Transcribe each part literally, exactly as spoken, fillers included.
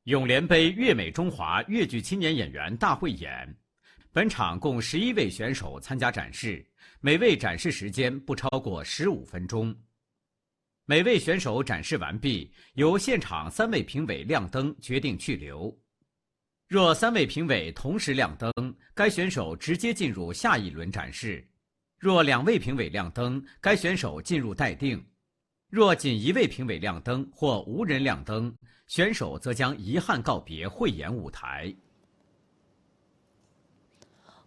永联杯粤美中华越剧青年演员大汇演。本场共十一位选手参加展示，每位展示时间不超过十五分钟。每位选手展示完毕，由现场三位评委亮灯决定去留。若三位评委同时亮灯，该选手直接进入下一轮展示；若两位评委亮灯，该选手进入待定；若仅一位评委亮灯或无人亮灯，选手则将遗憾告别汇演舞台。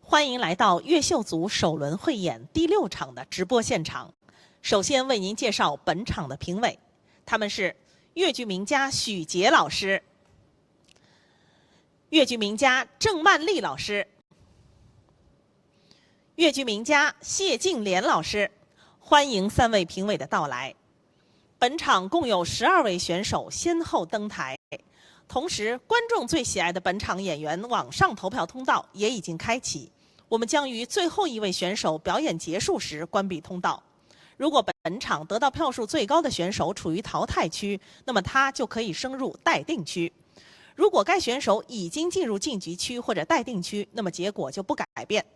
欢迎来到越绣组首轮汇演第六场的直播现场。首先为您介绍本场的评委，他们是越剧名家许杰老师、越剧名家郑曼丽老师、越剧名家谢静莲老师。欢迎三位评委的到来。本场共有十二位选手先后登台，同时观众最喜爱的本场演员网上投票通道也已经开启。我们将于最后一位选手表演结束时关闭通道。如果本场得到票数最高的选手处于淘汰区，那么他就可以升入待定区。如果该选手已经进入晋级区或者待定区，那么结果就不改变。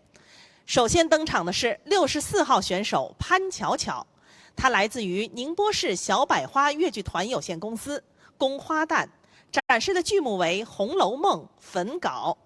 首先登场的是六十四号选手潘巧巧，她来自于宁波市小百花越剧团有限公司，宫花旦，展示的剧目为《红楼梦》《焚稿》。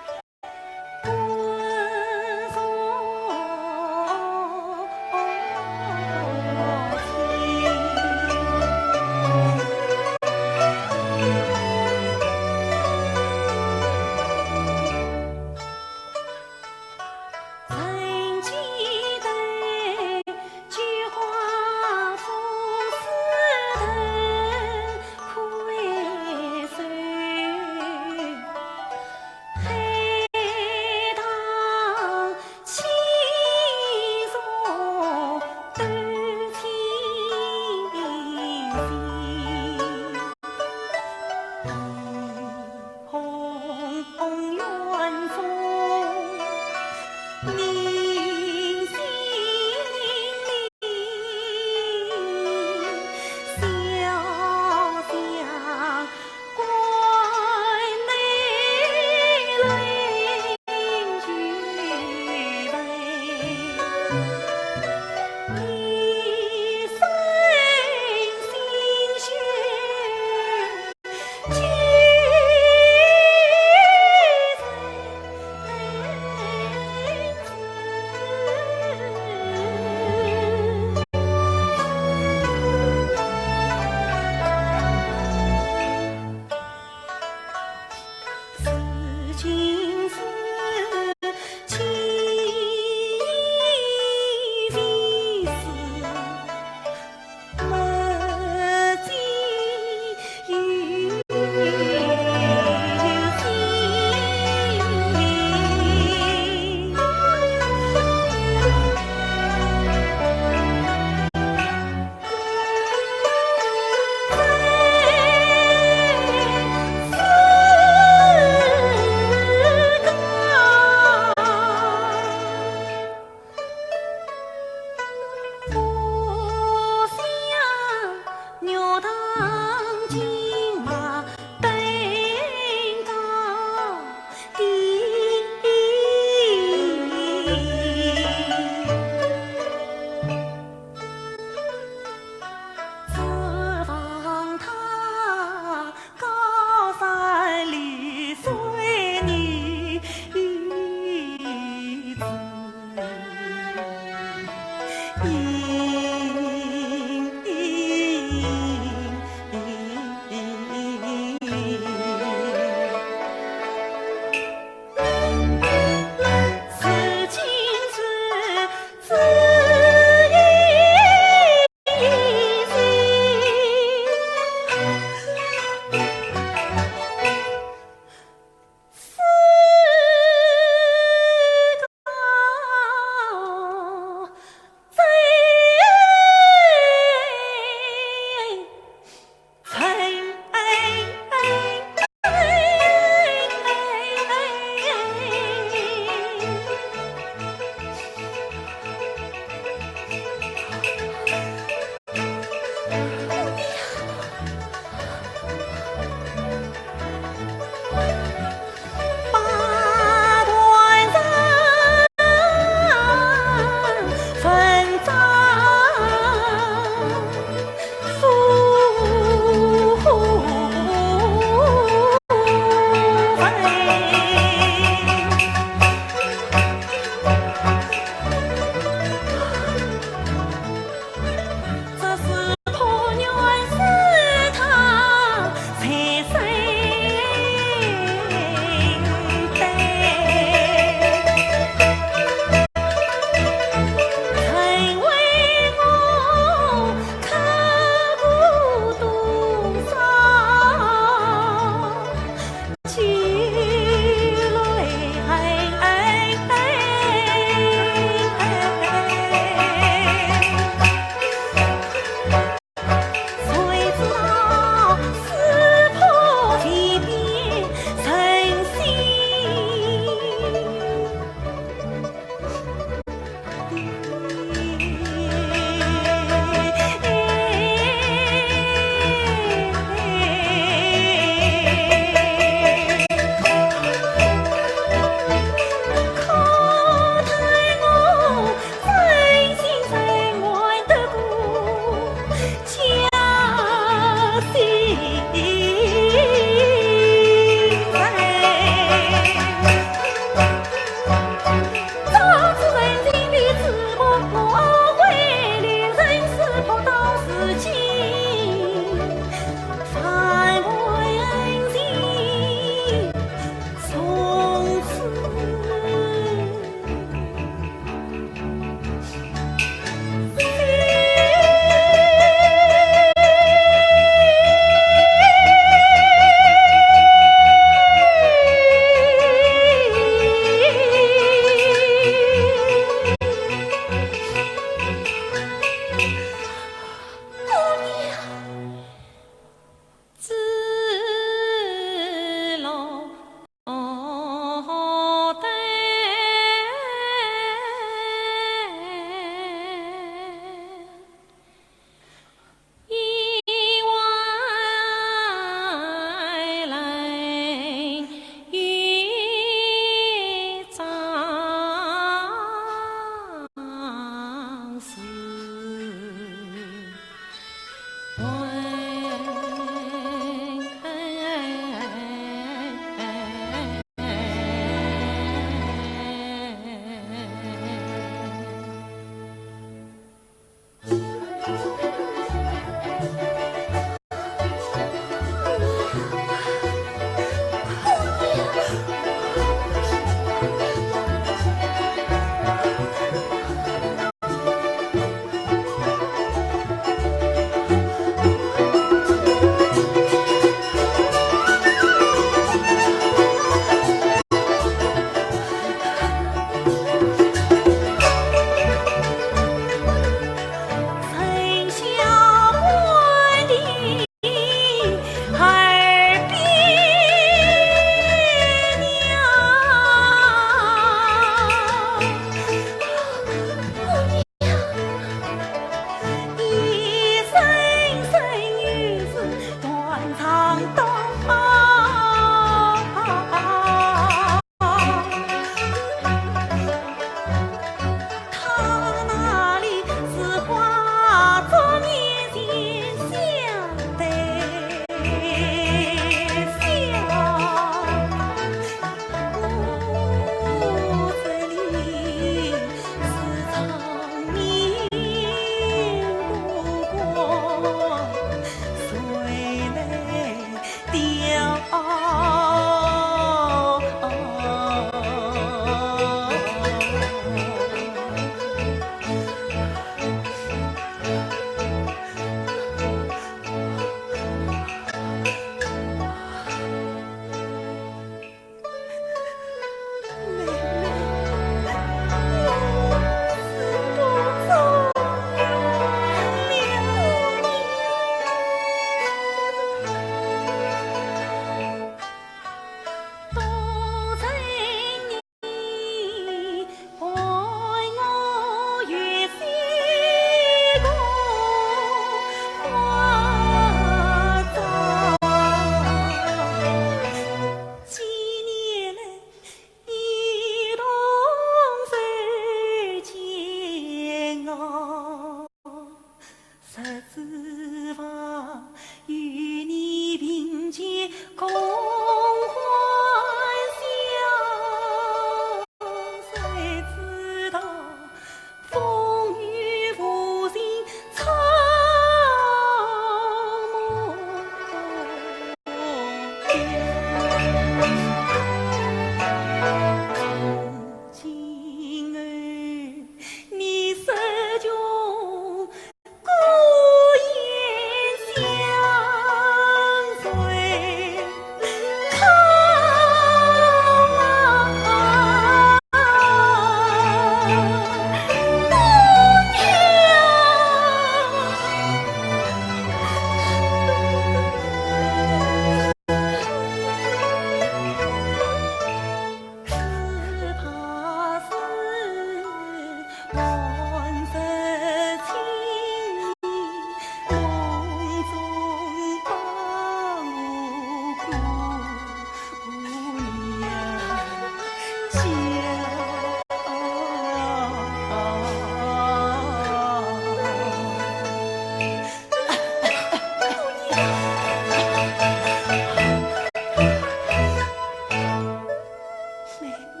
妹妹，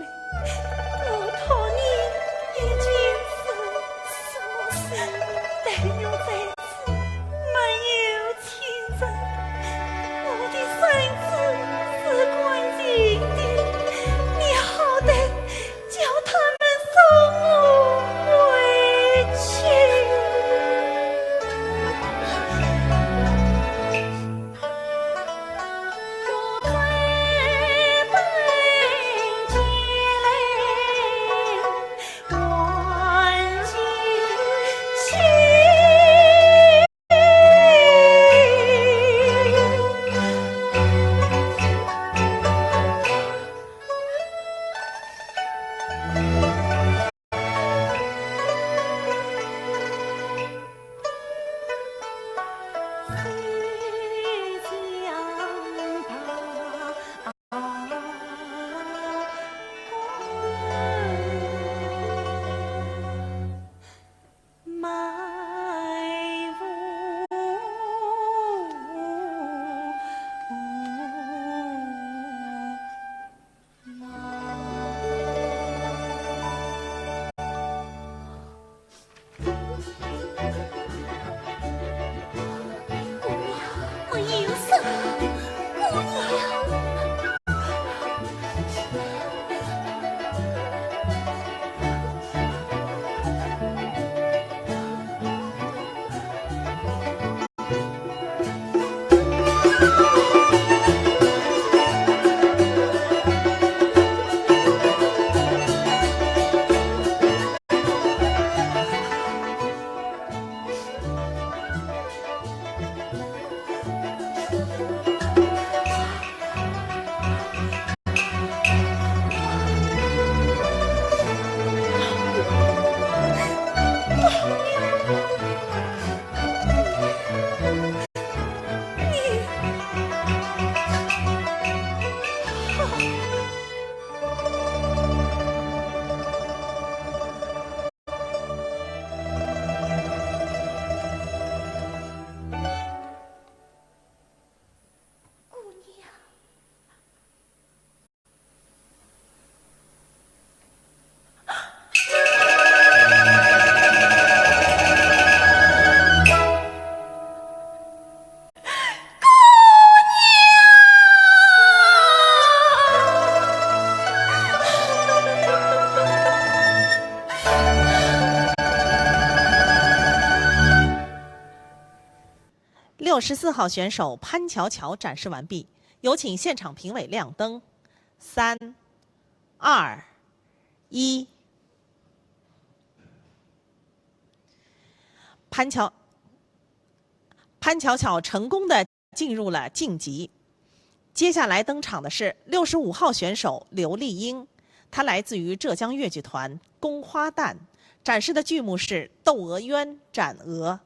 我托你一件事，说是待我在此没有亲人，我的身子是干净的，你好歹叫他们送我回去。六十四号选手潘巧巧展示完毕，有请现场评委亮灯。三、二、一。潘巧，潘巧巧成功的进入了晋级。接下来登场的是六十五号选手刘丽英，她来自于浙江越剧团《宫花旦》，展示的剧目是《窦娥冤斩娥》。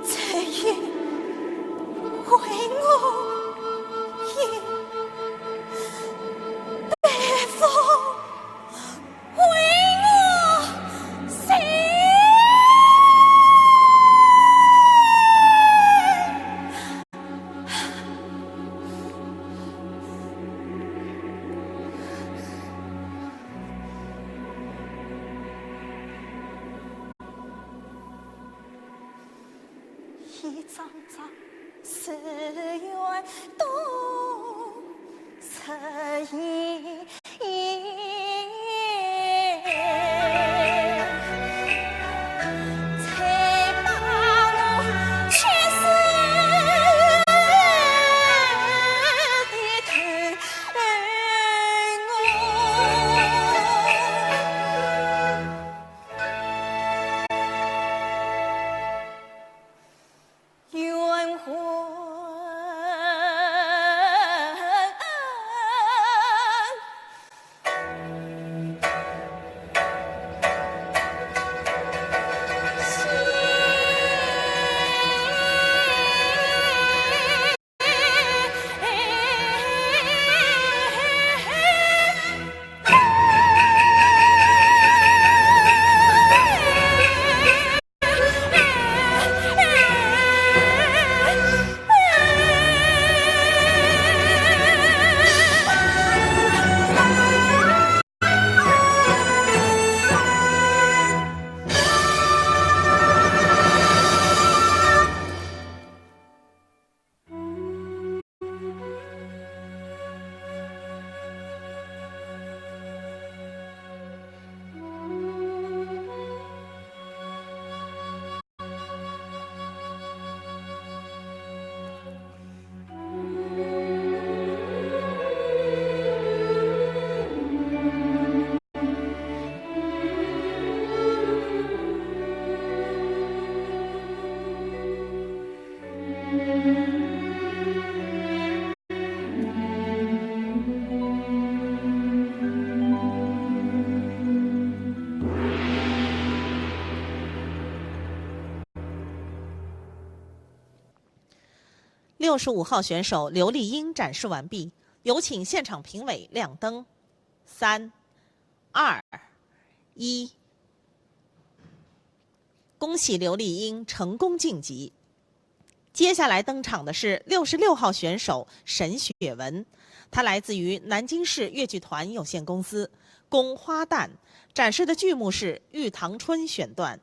再也为我也得福，为我谁？一张张誓言都实现，才把我屈死的头。 六十五号选手刘丽英展示完毕，有请现场评委亮灯。三、二、一。恭喜刘丽英成功晋级。接下来登场的是六十六号选手沈雪文，她来自于南京市越剧团有限公司，宫花旦，展示的剧目是《玉堂春》选段。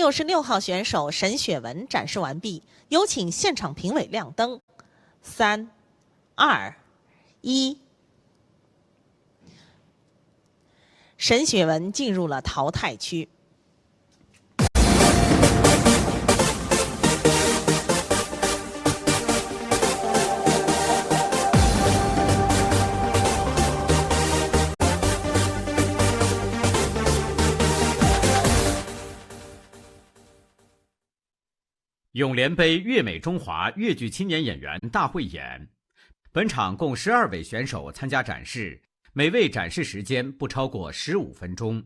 六十六号选手沈雪文展示完毕，有请现场评委亮灯。三、二、一，沈雪文进入了淘汰区。永联杯越美中华越剧青年演员大汇演，本场共十二位选手参加展示，每位展示时间不超过十五分钟。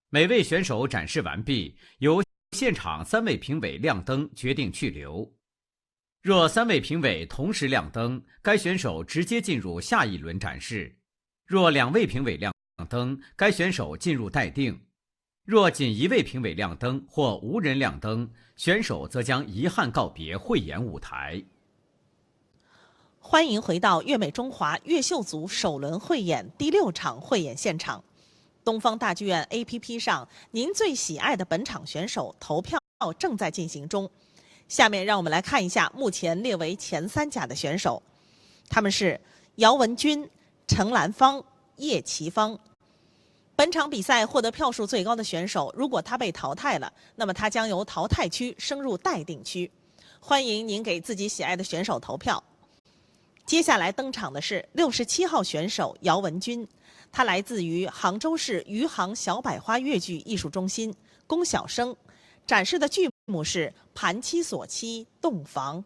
每位选手展示完毕，由现场三位评委亮灯决定去留。若三位评委同时亮灯，该选手直接进入下一轮展示；若两位评委亮灯，该选手进入待定。若仅一位评委亮灯或无人亮灯，选手则将遗憾告别汇演舞台。欢迎回到越美中华越秀组首轮汇演第六场汇演现场。东方大剧院A P P上，您最喜爱的本场选手投票正在进行中。下面让我们来看一下目前列为前三甲的选手，他们是姚文君、陈兰芳、叶奇芳。本场比赛获得票数最高的选手，如果他被淘汰了，那么他将由淘汰区升入待定区。欢迎您给自己喜爱的选手投票。接下来登场的是六十七号选手姚文君，他来自于杭州市余杭小百花越剧艺术中心，宫晓声，展示的剧目是《盘妻锁妻洞房》。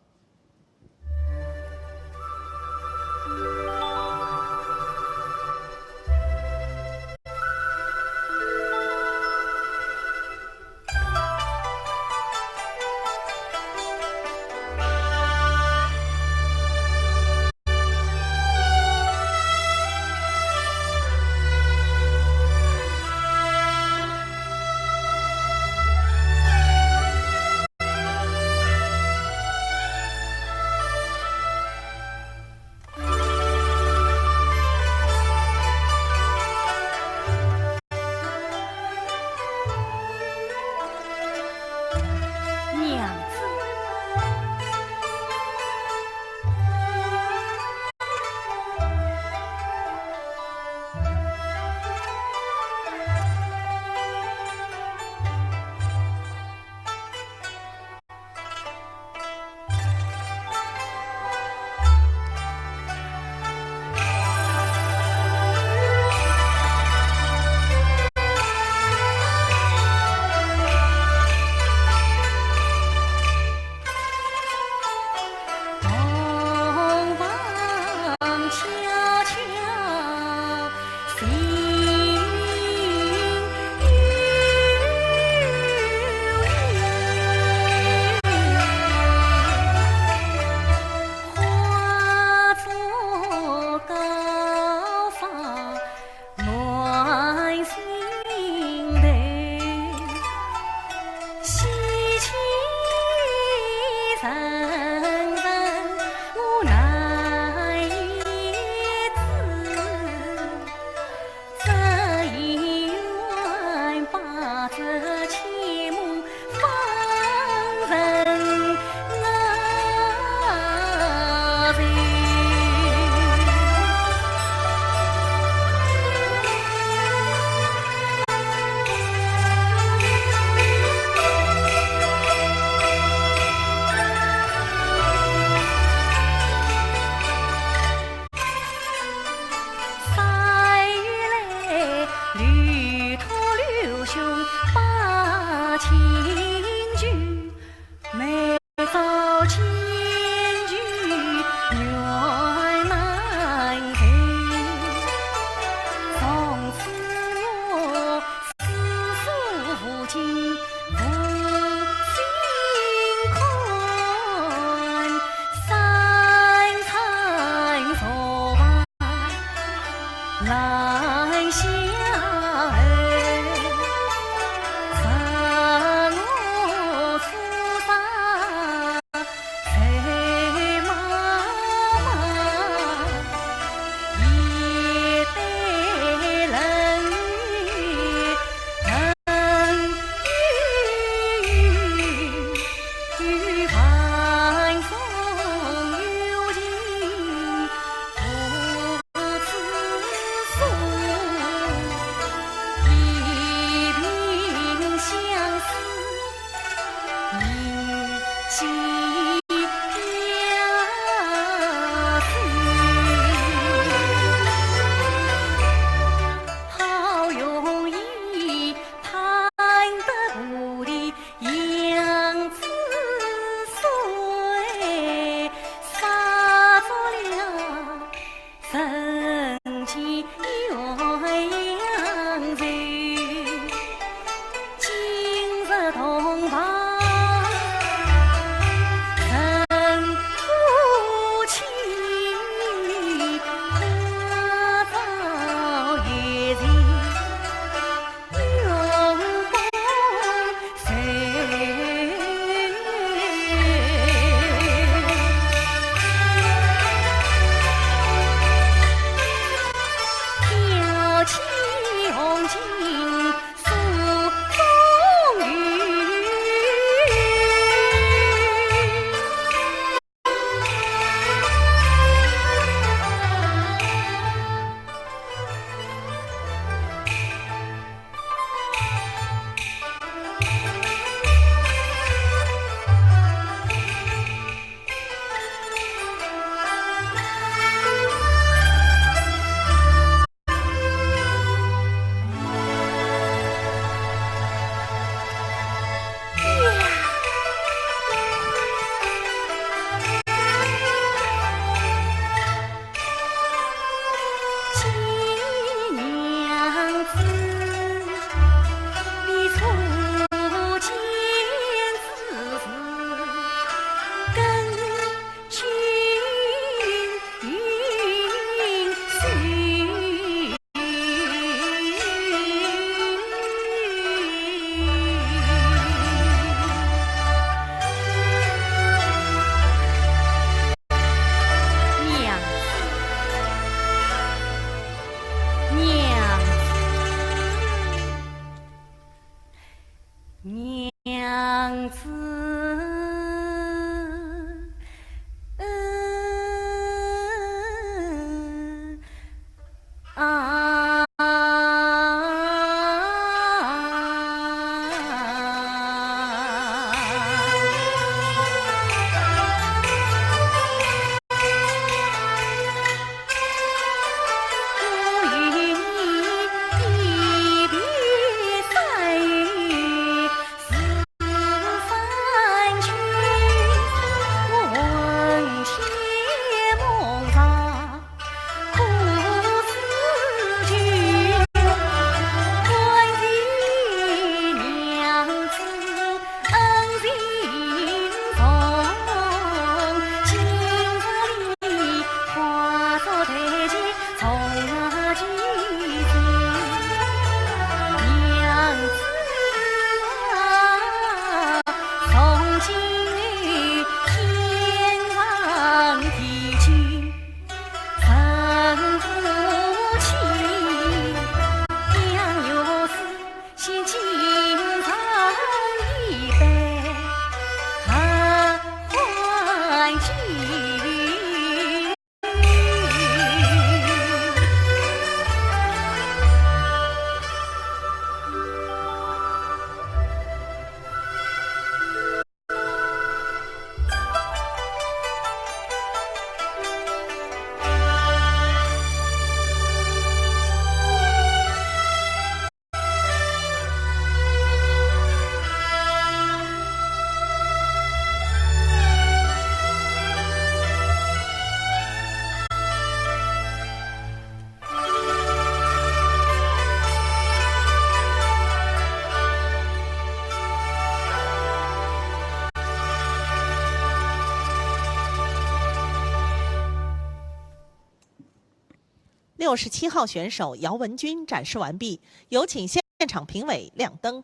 六十七号选手姚文君展示完毕，有请现场评委亮灯。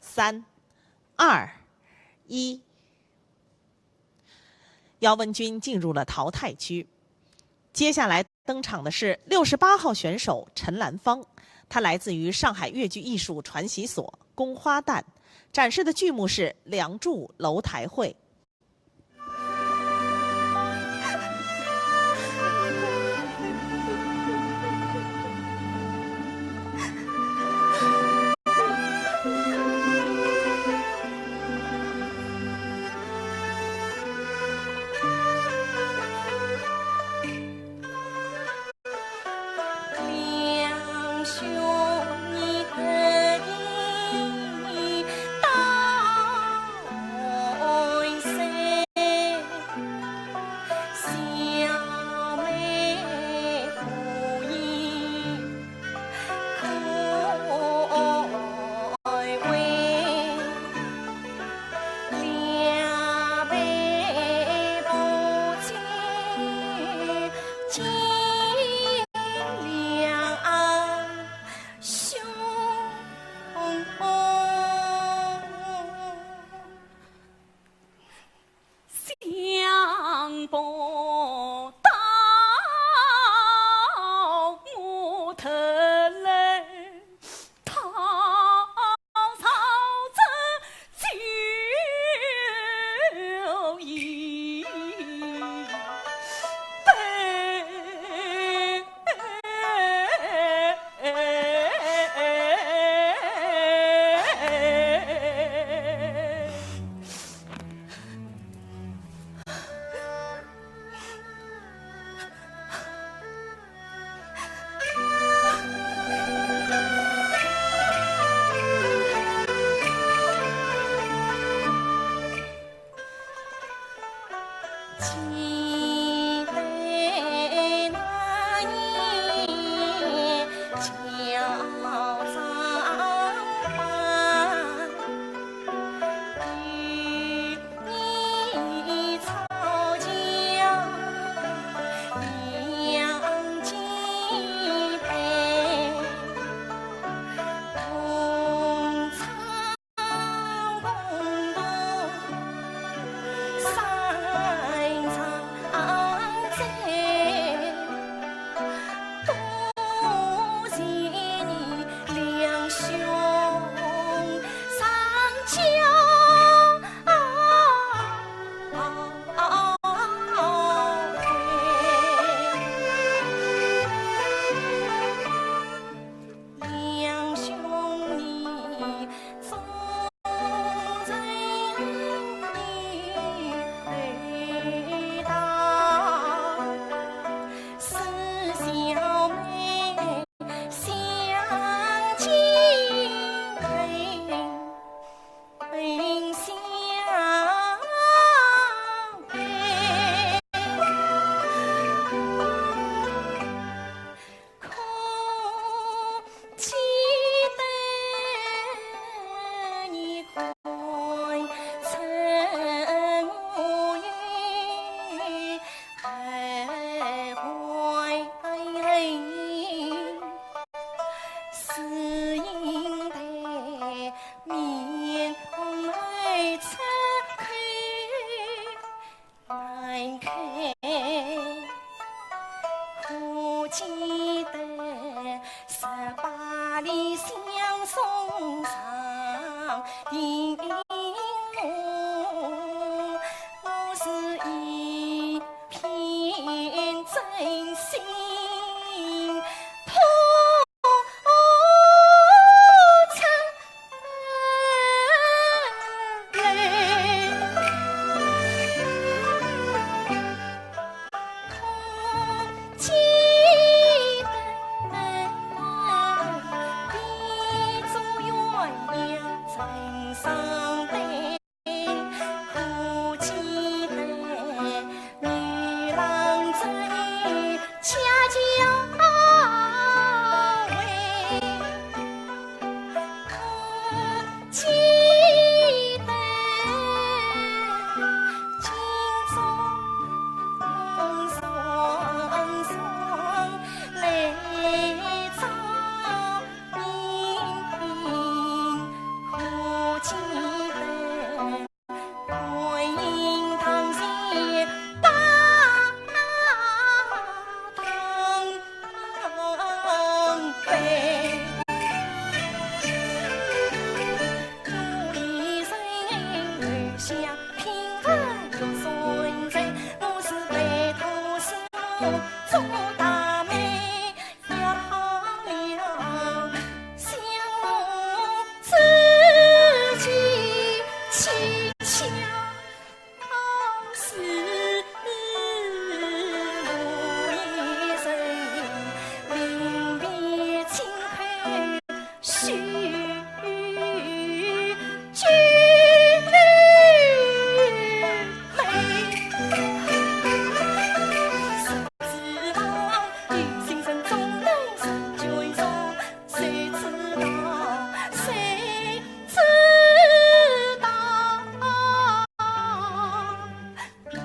三、二、一。姚文君进入了淘汰区。接下来登场的是六十八号选手陈兰芳，她来自于上海越剧艺术传习所宫花旦，展示的剧目是《梁祝楼台会》。相送上庭，我是一片真心破出泪。可记得你做鸳鸯枕上的，可记得女郎织女恰恰为 可记得镜中双双泪照面，可记得 观音堂前打灯杯。我一人留下平凡的山水，我是白头思母做大媒。 要好了，想我自己蹊跷，是我一人临别亲口许 君美。谁知道有心人总能成眷属，谁知道，谁知道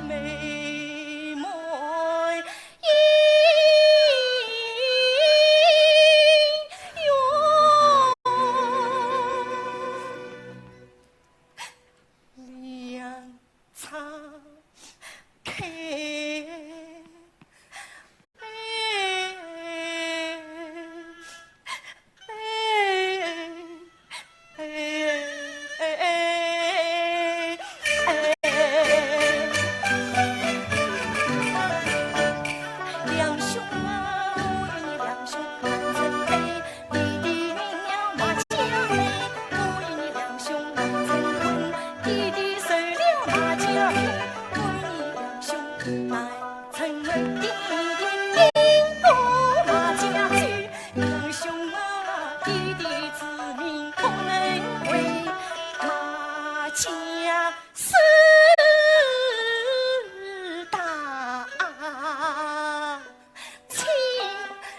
美满姻缘。两 岔开。两兄啊，我与你两兄难成配， 弟弟名叫马家飞，我与你两兄难成婚。弟弟受了马家聘，我与你两兄难成婚。弟弟名叫马家飞，两兄啊，弟弟之名不能违，马家 是大清代。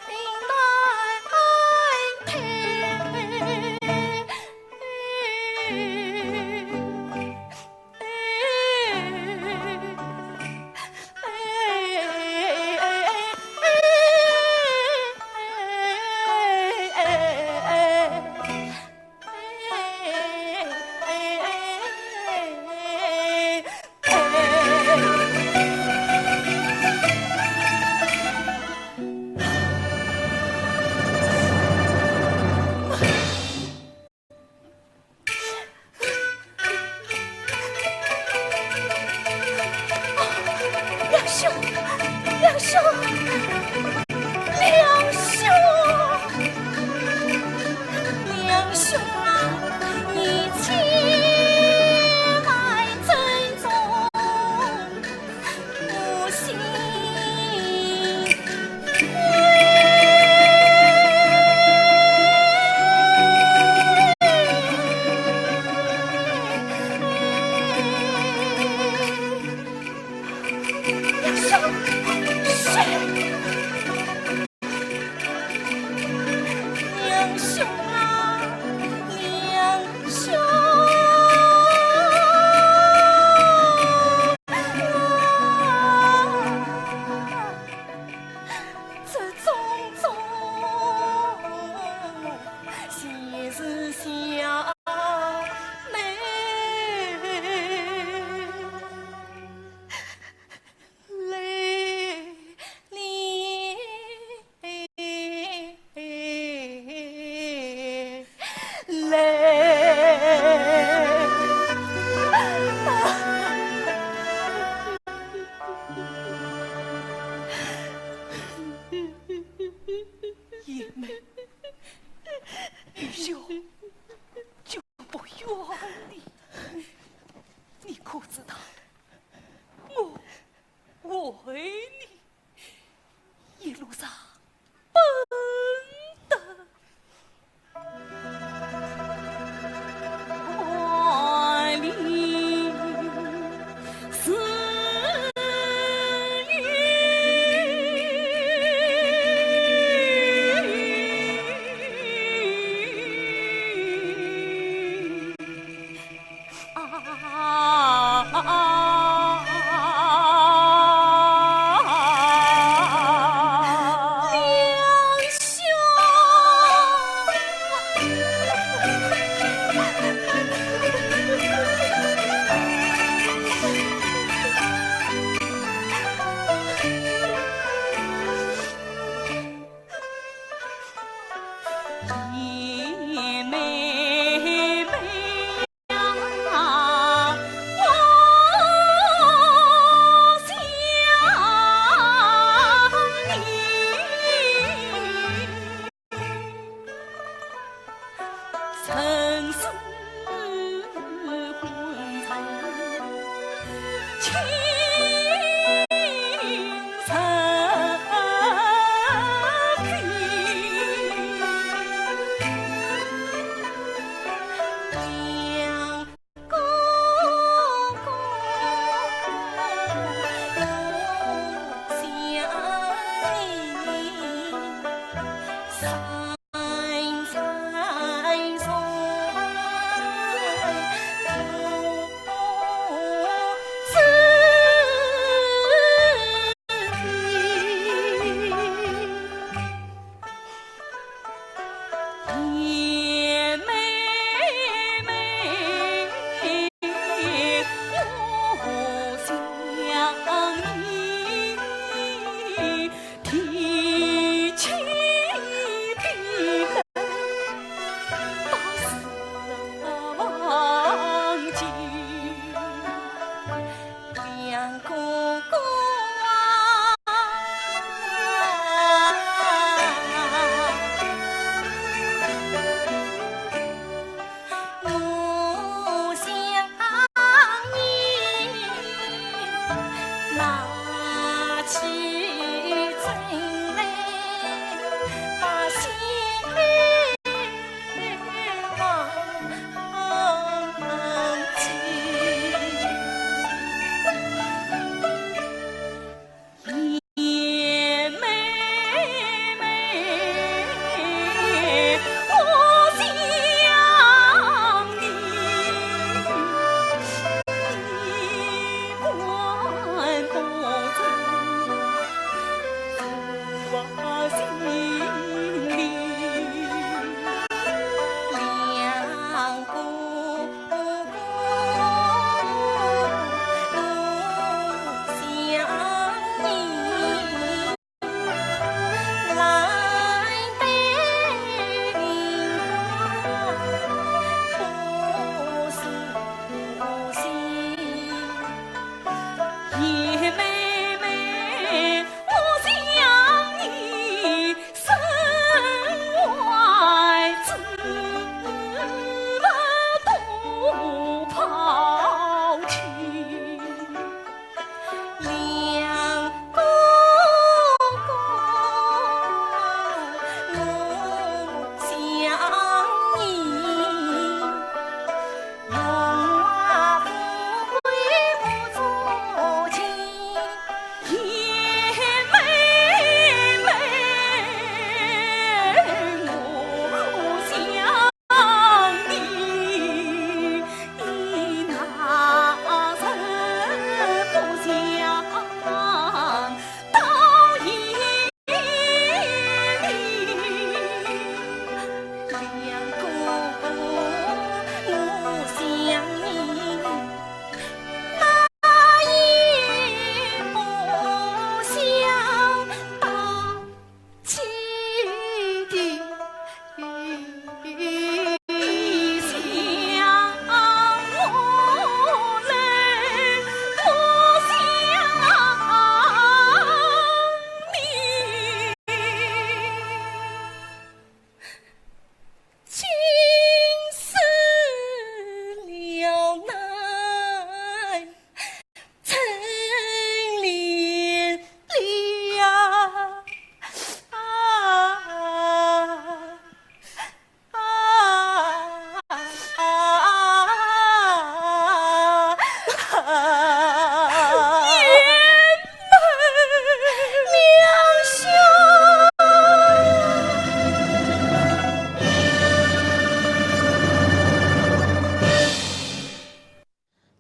梁兄，梁兄，梁兄，梁兄啊，你千万珍重。 我心。梁兄啊，梁兄。 这种种，皆是小妹泪。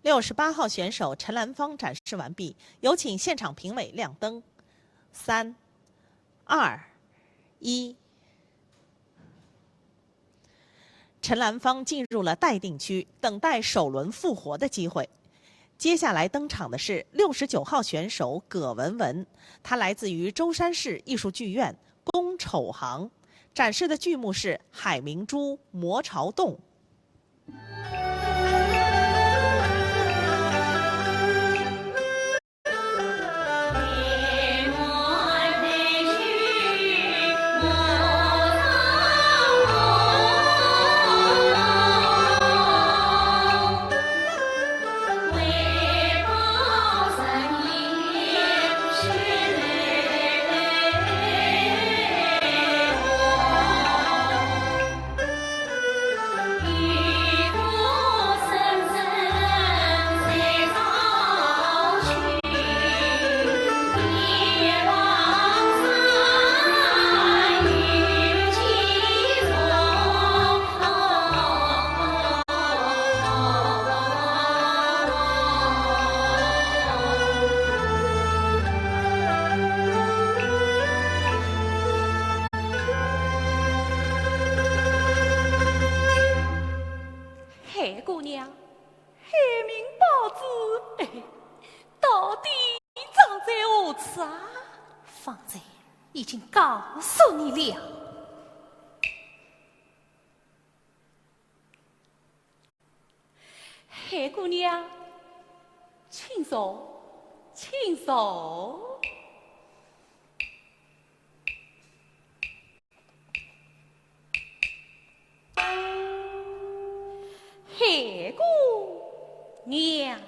六十八号选手陈兰芳展示完毕，有请现场评委亮灯。三、二、一。陈兰芳进入了待定区，等待首轮复活的机会。接下来登场的是六十九号选手葛文文，她来自于舟山市艺术剧院《宫丑行》，展示的剧目是《海明珠·魔潮洞》。子，哎，到底藏在何处啊？方才已经告诉你了。黑姑娘，请坐，请坐。 黑姑娘。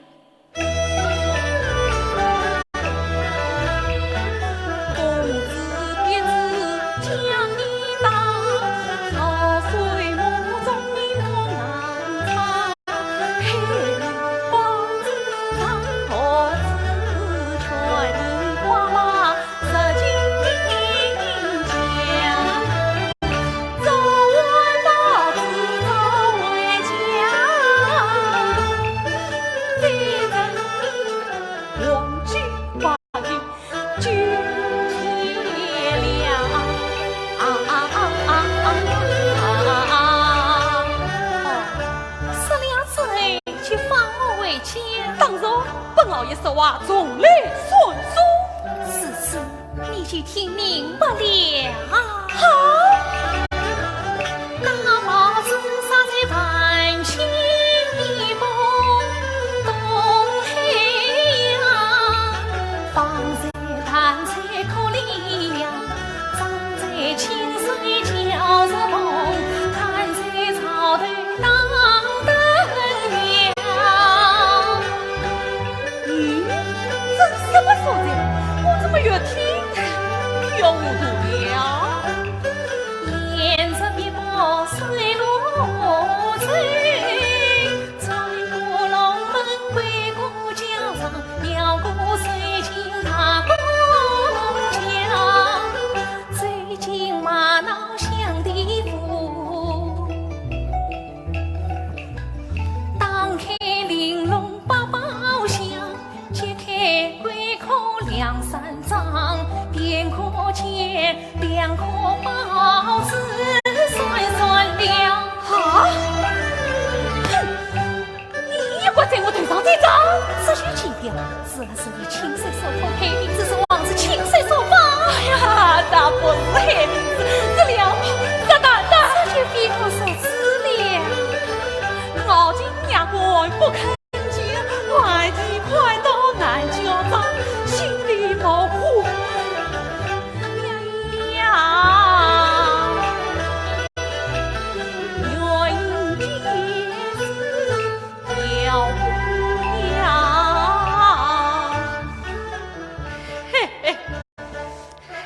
哦，说了之后，就放我回去。当然，本老爷说话从来算数。是，是。 你就听明白了。好。咦，这什么说的？我怎么越听越糊涂了？啊？哼，你也敢在我头上顶撞？这就奇了，是啊，是你亲手所托，害命之事，枉是亲手所放。哎呀，这不是害命之事，是梁宝杀蛋的。这就非我所知了。我今夜官不肯 外地快到南郊庄，心里冒火。呀呀，原因是小姑娘。嘿嘿。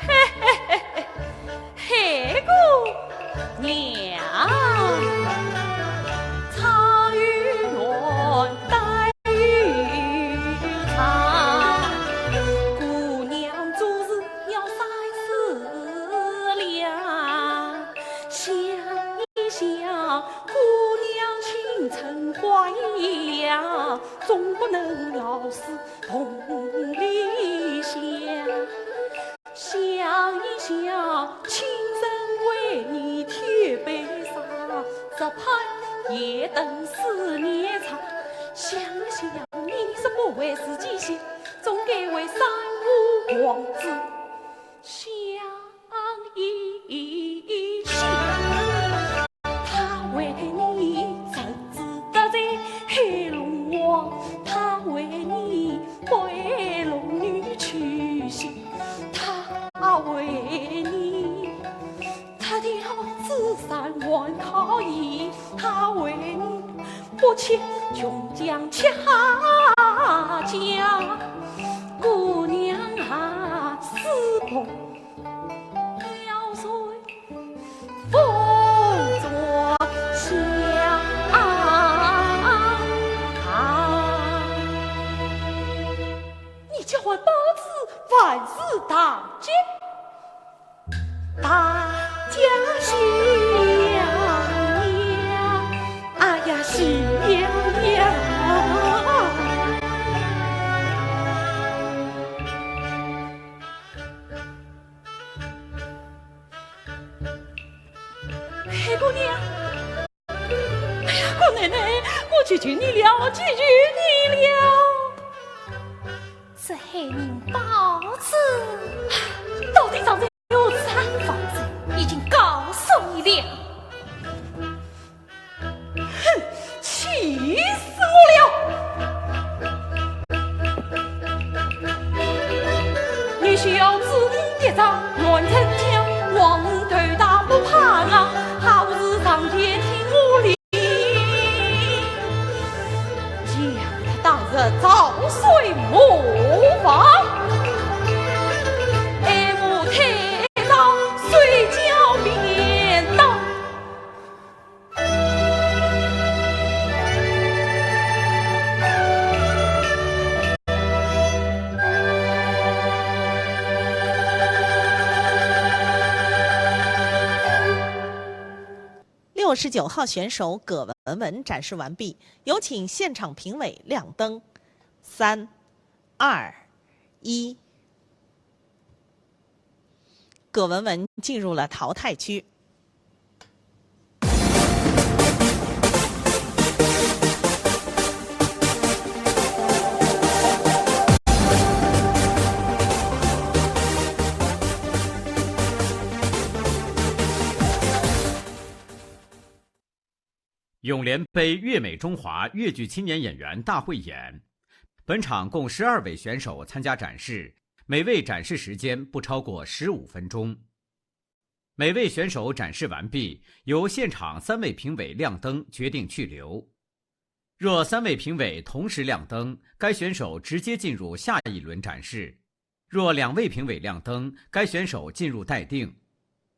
嘿嘿嘿嘿，黑姑娘，茶有软，担有长。姑娘做事要三思量，想一想，姑娘青春花一样，总不能老死 同里向。想一想，亲生为你添悲伤，只盼夜灯思念长。想一想，你是不为自己想，总该为三五王子想一想。 他为你受子得罪黑龙王，他为你被龙女取心，他为你脱掉紫衫换套衣，他为你不吃琼浆吃虾酱。姑娘啊，是否 要随 风中香。你叫唤包子，万事大吉。大家喜呀，哎呀，喜呀呀。 黑姑娘，哎呀，姑奶奶，姑我求求你了，求求你了。这海宁宝子，到底藏在何处啊？房子已经告诉你了。哼，气死我了！你小子你一张乱成腔，王头大不怕啊，好事上天听我令。 将他打入糟水磨坊，爱慕太上，谁叫便当。六十九号选手葛文文展示完毕，有请现场评委亮灯。三、二、一。葛文文进入了淘汰区。 永联杯粤美中华越剧青年演员大汇演，本场共十二位选手参加展示，每位展示时间不超过十五分钟。每位选手展示完毕，由现场三位评委亮灯决定去留。若三位评委同时亮灯，该选手直接进入下一轮展示。 若两位评委亮灯，该选手进入待定；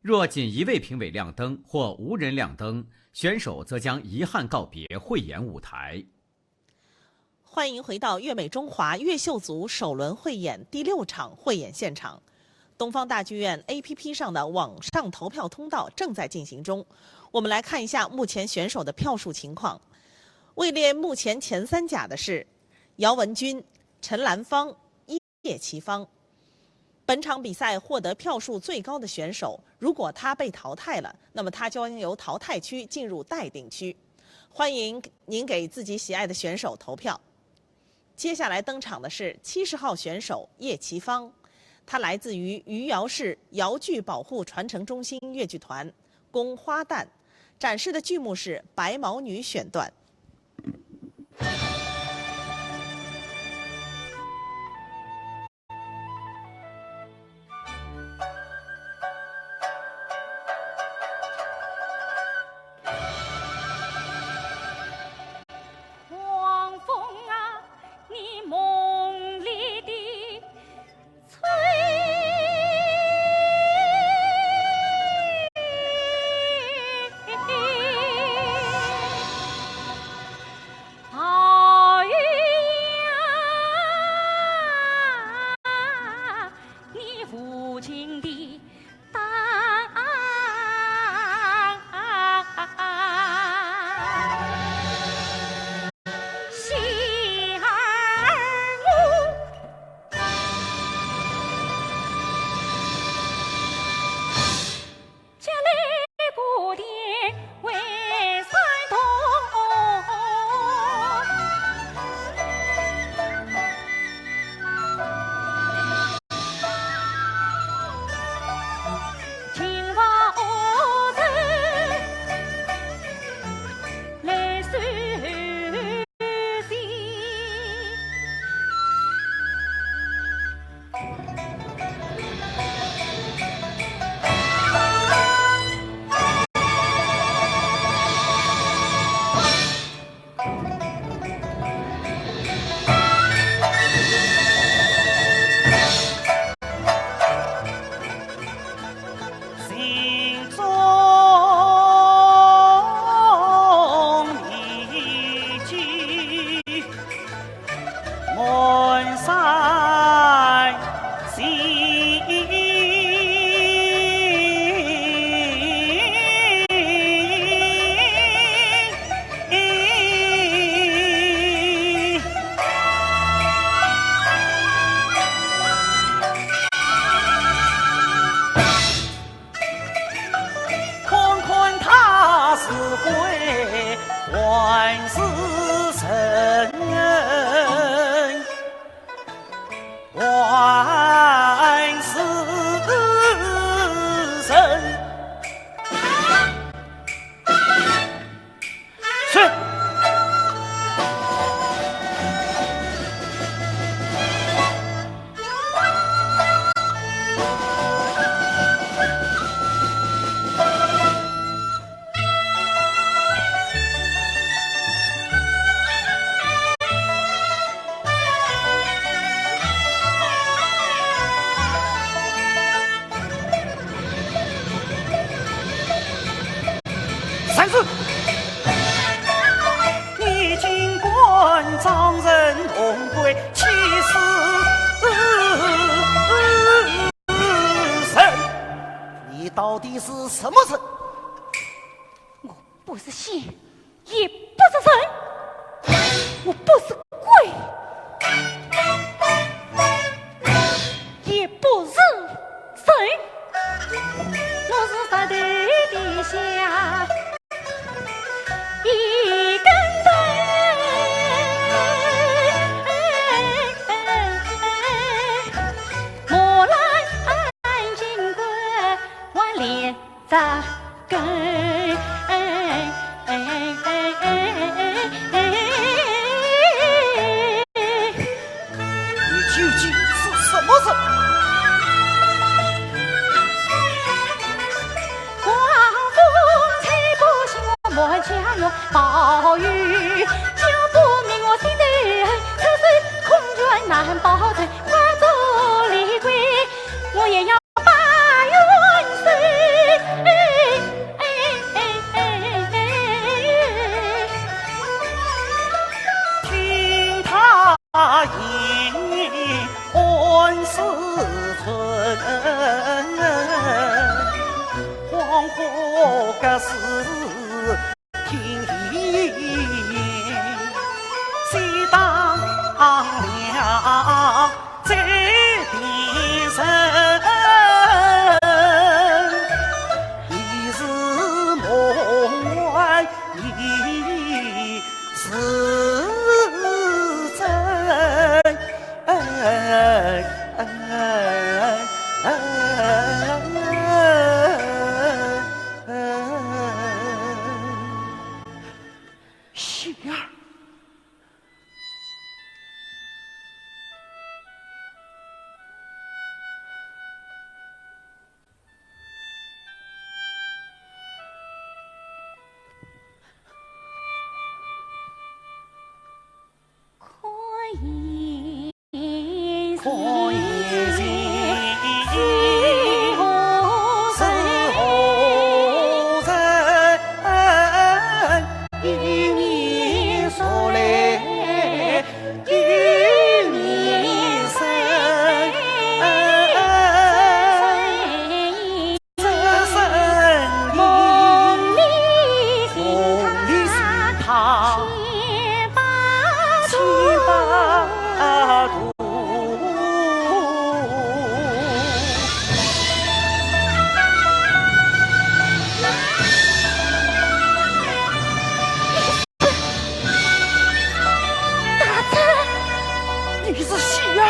若仅一位评委亮灯或无人亮灯，选手则将遗憾告别汇演舞台。欢迎回到越美中华越秀组首轮汇演第六场汇演现场。东方大剧院A P P上的网上投票通道正在进行中，我们来看一下目前选手的票数情况。位列目前前三甲的是姚文君、陈兰芳、 叶奇芳。本场比赛获得票数最高的选手，如果他被淘汰了，那么他将由淘汰区进入待定区。欢迎您给自己喜爱的选手投票。接下来登场的是七十号选手叶奇芳，她来自于余姚市姚剧保护传承中心越剧团，宫花旦，展示的剧目是《白毛女》选段。什么人？我不是仙，也不是神，我不是鬼，也不是神，我是石头底下一根头。 你究竟是什么人？ 听他言，暗似春。黄河隔世听一言，谁当了这 边人，你是梦还，你是真。喜儿。大胆！你是喜儿？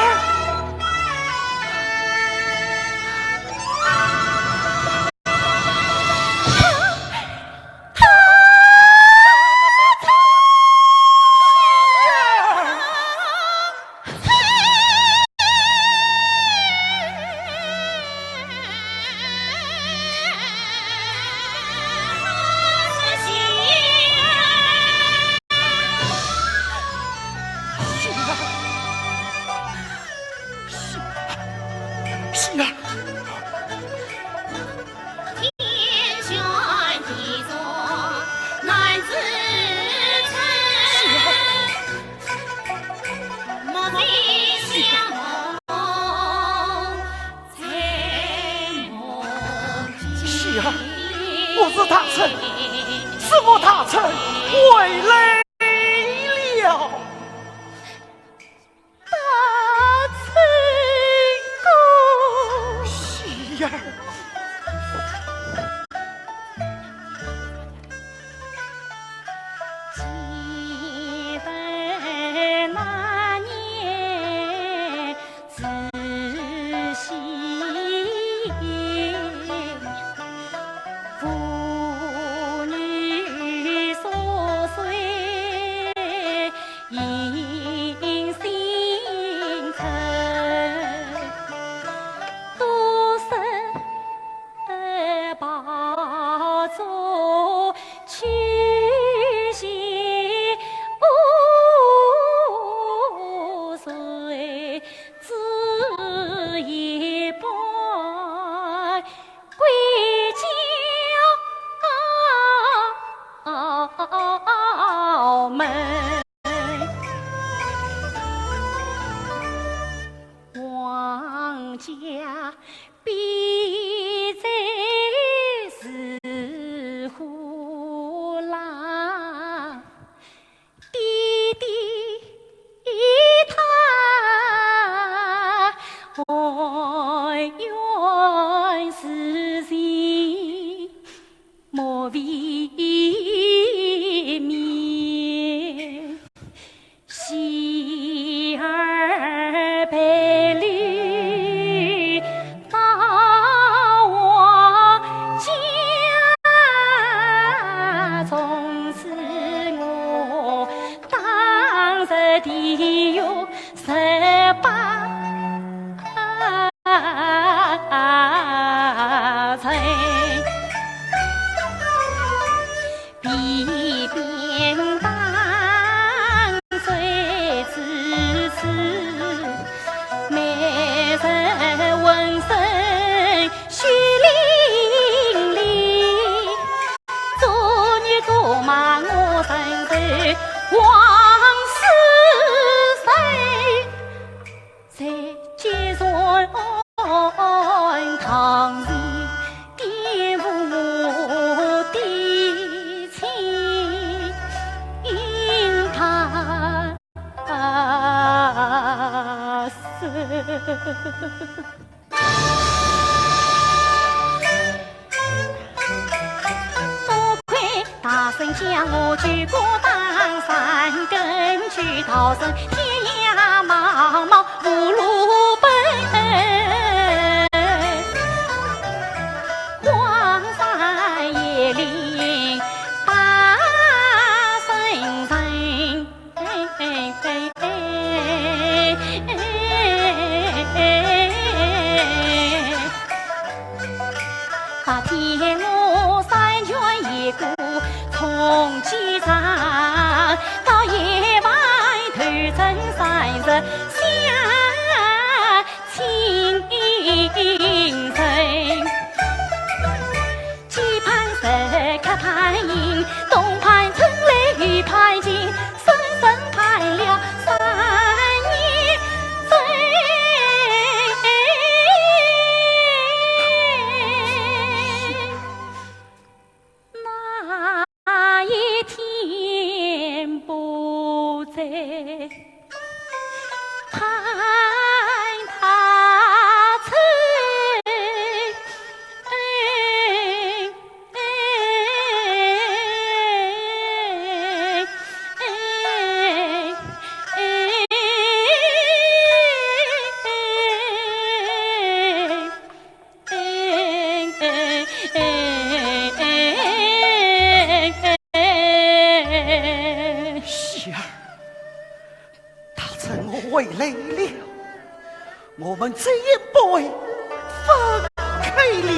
地有十八层，皮鞭打碎之时，每日浑身 血淋淋，昨日昨晚我身受黄丝绳，在街上堂前玷污我的清白色。 多亏大圣将我救过当山，根据道圣天涯茫茫无路奔，荒山野岭把身寻。 白天我三拳一个冲击场，到夜晚头枕三日想清晨。 期盼时刻盼影，东盼春来西盼晴，深深盼了三年整。那一天不在， 盼他春。喜儿， 大人，我回来了，我们再也不会分开了。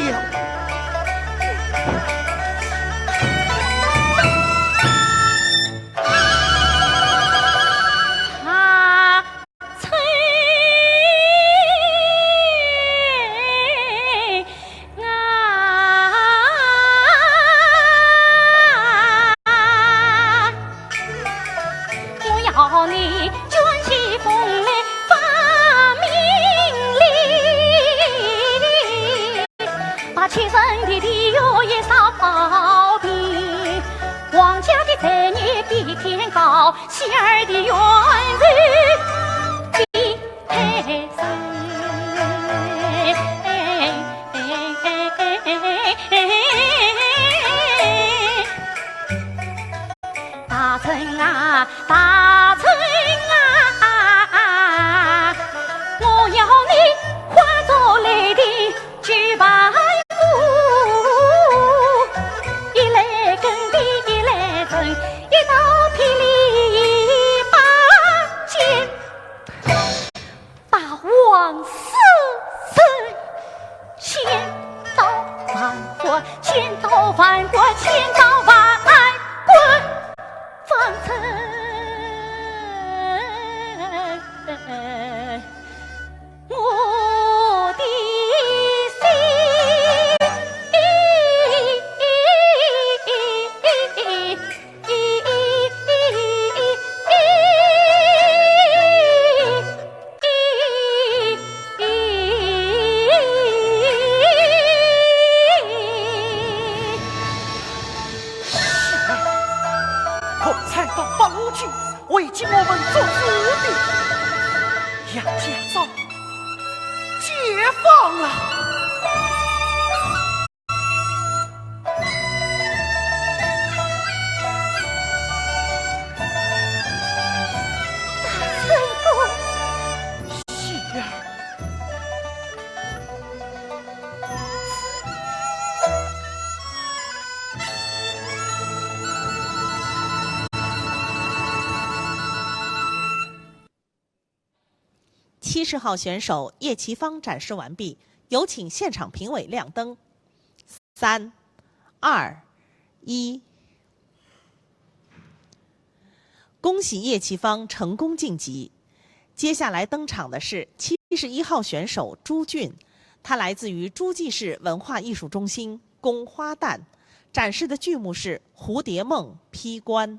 啊，春啊，我要你卷起风来发命令，把七省的地有一扫平，皇家的罪孽比天高，喜儿的冤仇比 大人啊，大人啊，我要你化作雷霆去盘古，一雷震地，一雷震，一道霹雳拔剑。 把王世臣千刀万剐，千刀万剐，千刀万剐，放在我的心。 共产党八路军围攻我们做主的杨家庄解放了。 大圣公。喜儿。七十号选手叶奇芳展示完毕，有请现场评委亮灯。三、二、一。恭喜叶奇芳成功晋级。接下来登场的是七十一号选手朱俊，他来自于诸暨市文化艺术中心，供花旦，展示的剧目是《蝴蝶梦》《披冠》。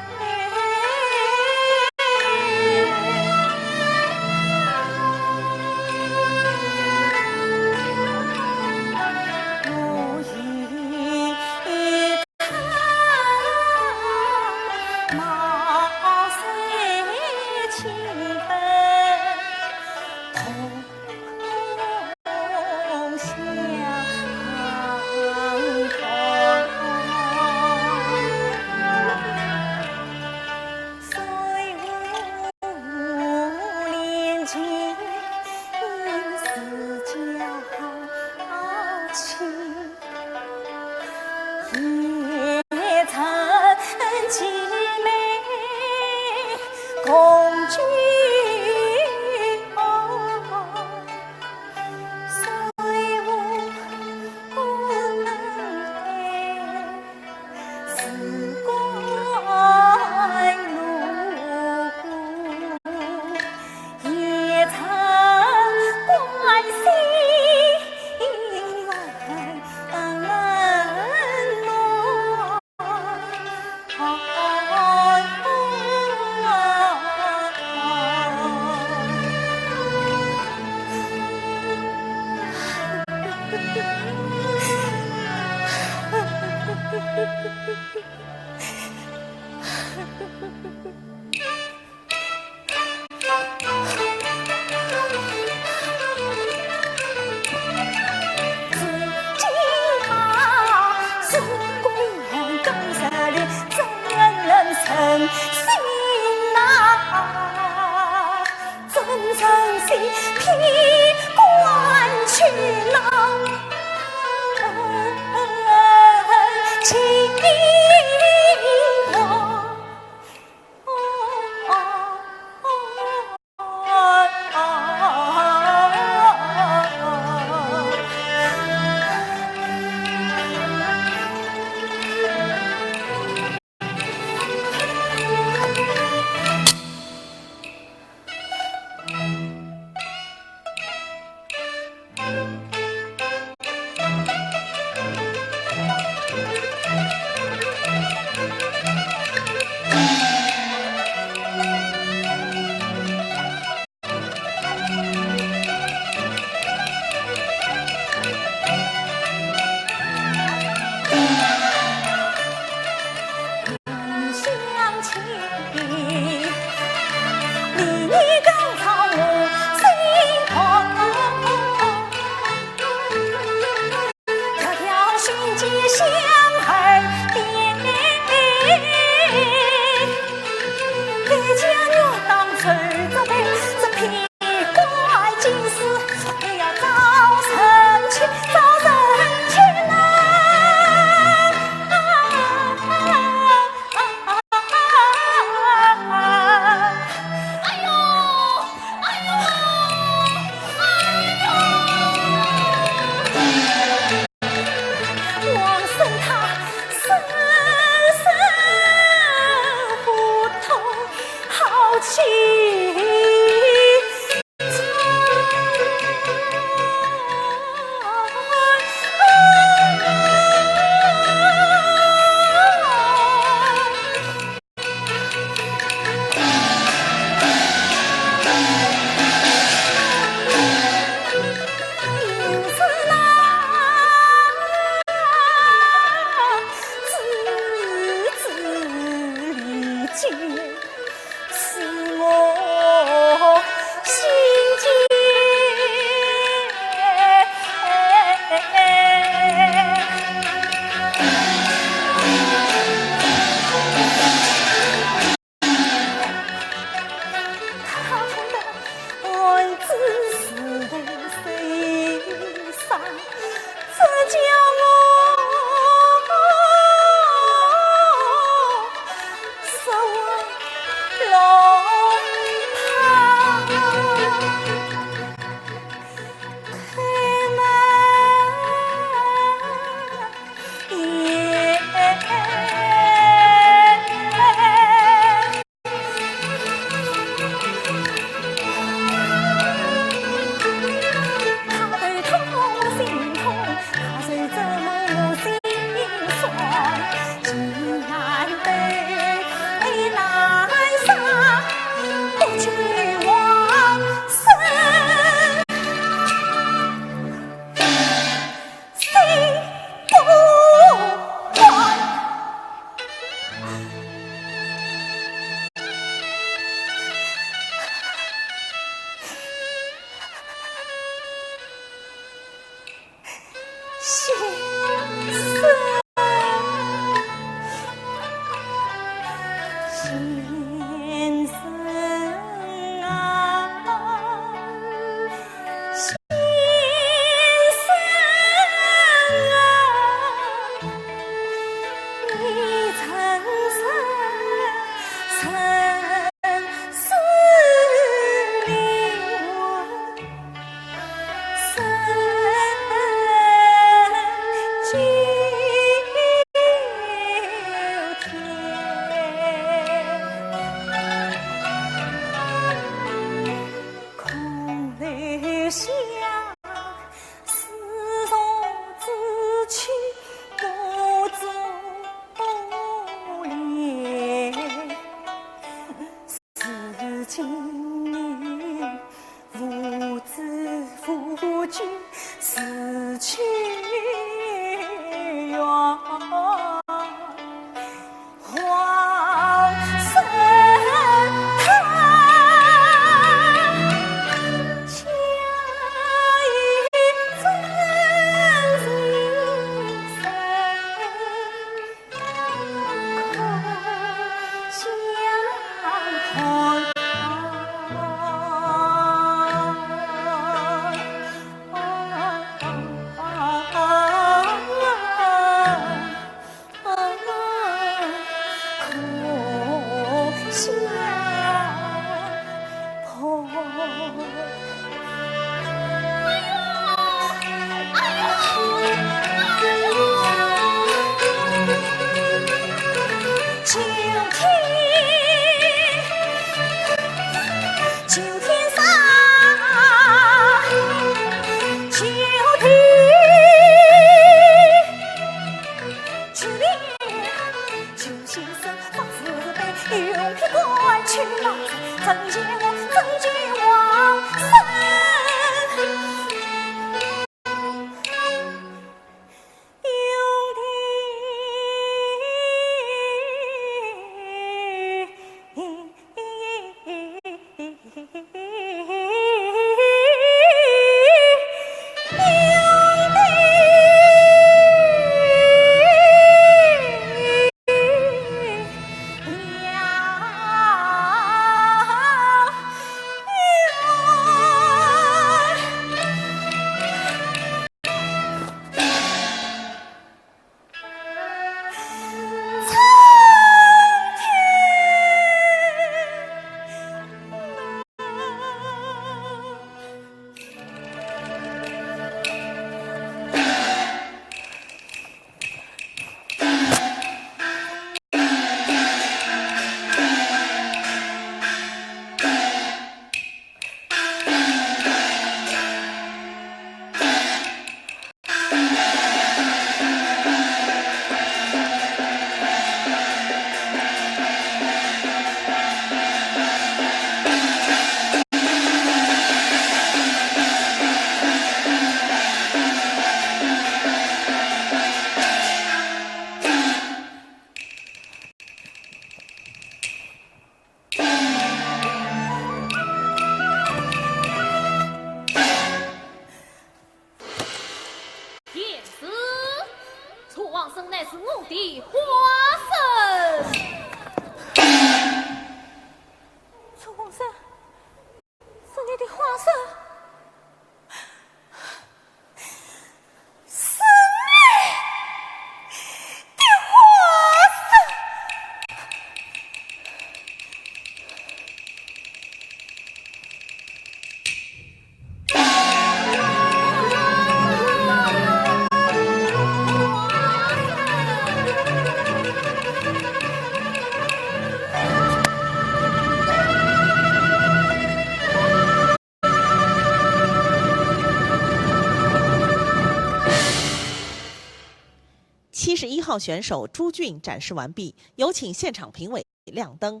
号选手朱俊展示完毕，有请现场评委亮灯。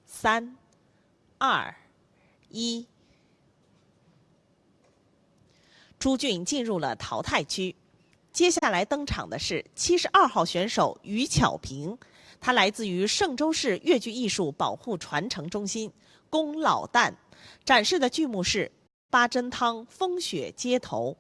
三、二、一。朱俊进入了淘汰区。接下来登场的是七十二号选手于巧平，她来自于嵊州市越剧艺术保护传承中心，宫老旦，展示的剧目是《八珍汤》《风雪街头》。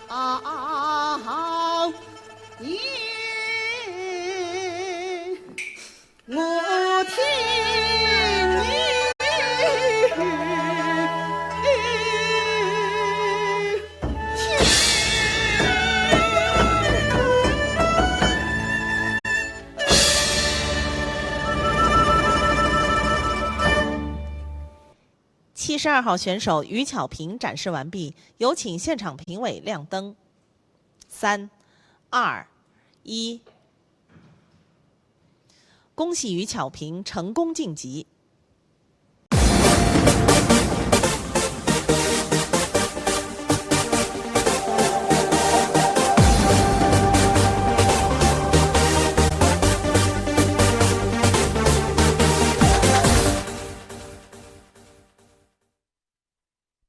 啊，好，咦，我听你。七十二号选手于巧萍展示完毕，有请现场评委亮灯。三、二、一。恭喜于巧萍成功晋级。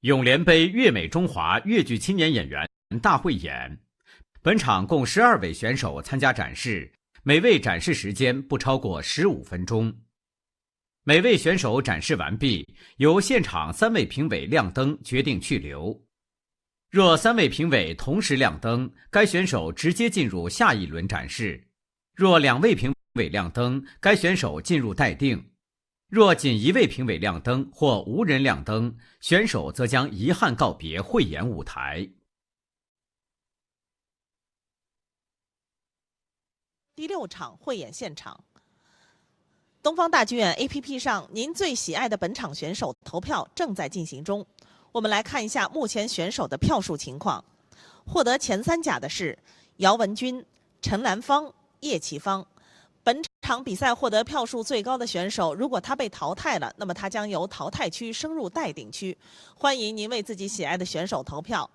永联杯粤美中华越剧青年演员大汇演。本场共十二位选手参加展示，每位展示时间不超过十五分钟。每位选手展示完毕，由现场三位评委亮灯决定去留。若三位评委同时亮灯，该选手直接进入下一轮展示。若两位评委亮灯，该选手进入待定。若仅一位评委亮灯或无人亮灯，选手则将遗憾告别汇演舞台。第六场汇演现场。东方大剧院A P P上，您最喜爱的本场选手投票正在进行中。我们来看一下目前选手的票数情况。获得前三甲的是姚文君、陈兰芳、叶启芳。本场比赛获得票数最高的选手，如果他被淘汰了，那么他将由淘汰区升入待定区。欢迎您为自己喜爱的选手投票。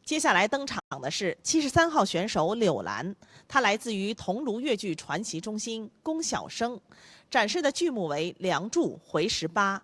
接下来登场的是七十三号选手柳兰，她来自于桐庐越剧传习中心宫晓声，展示的剧目为《梁祝》回十八。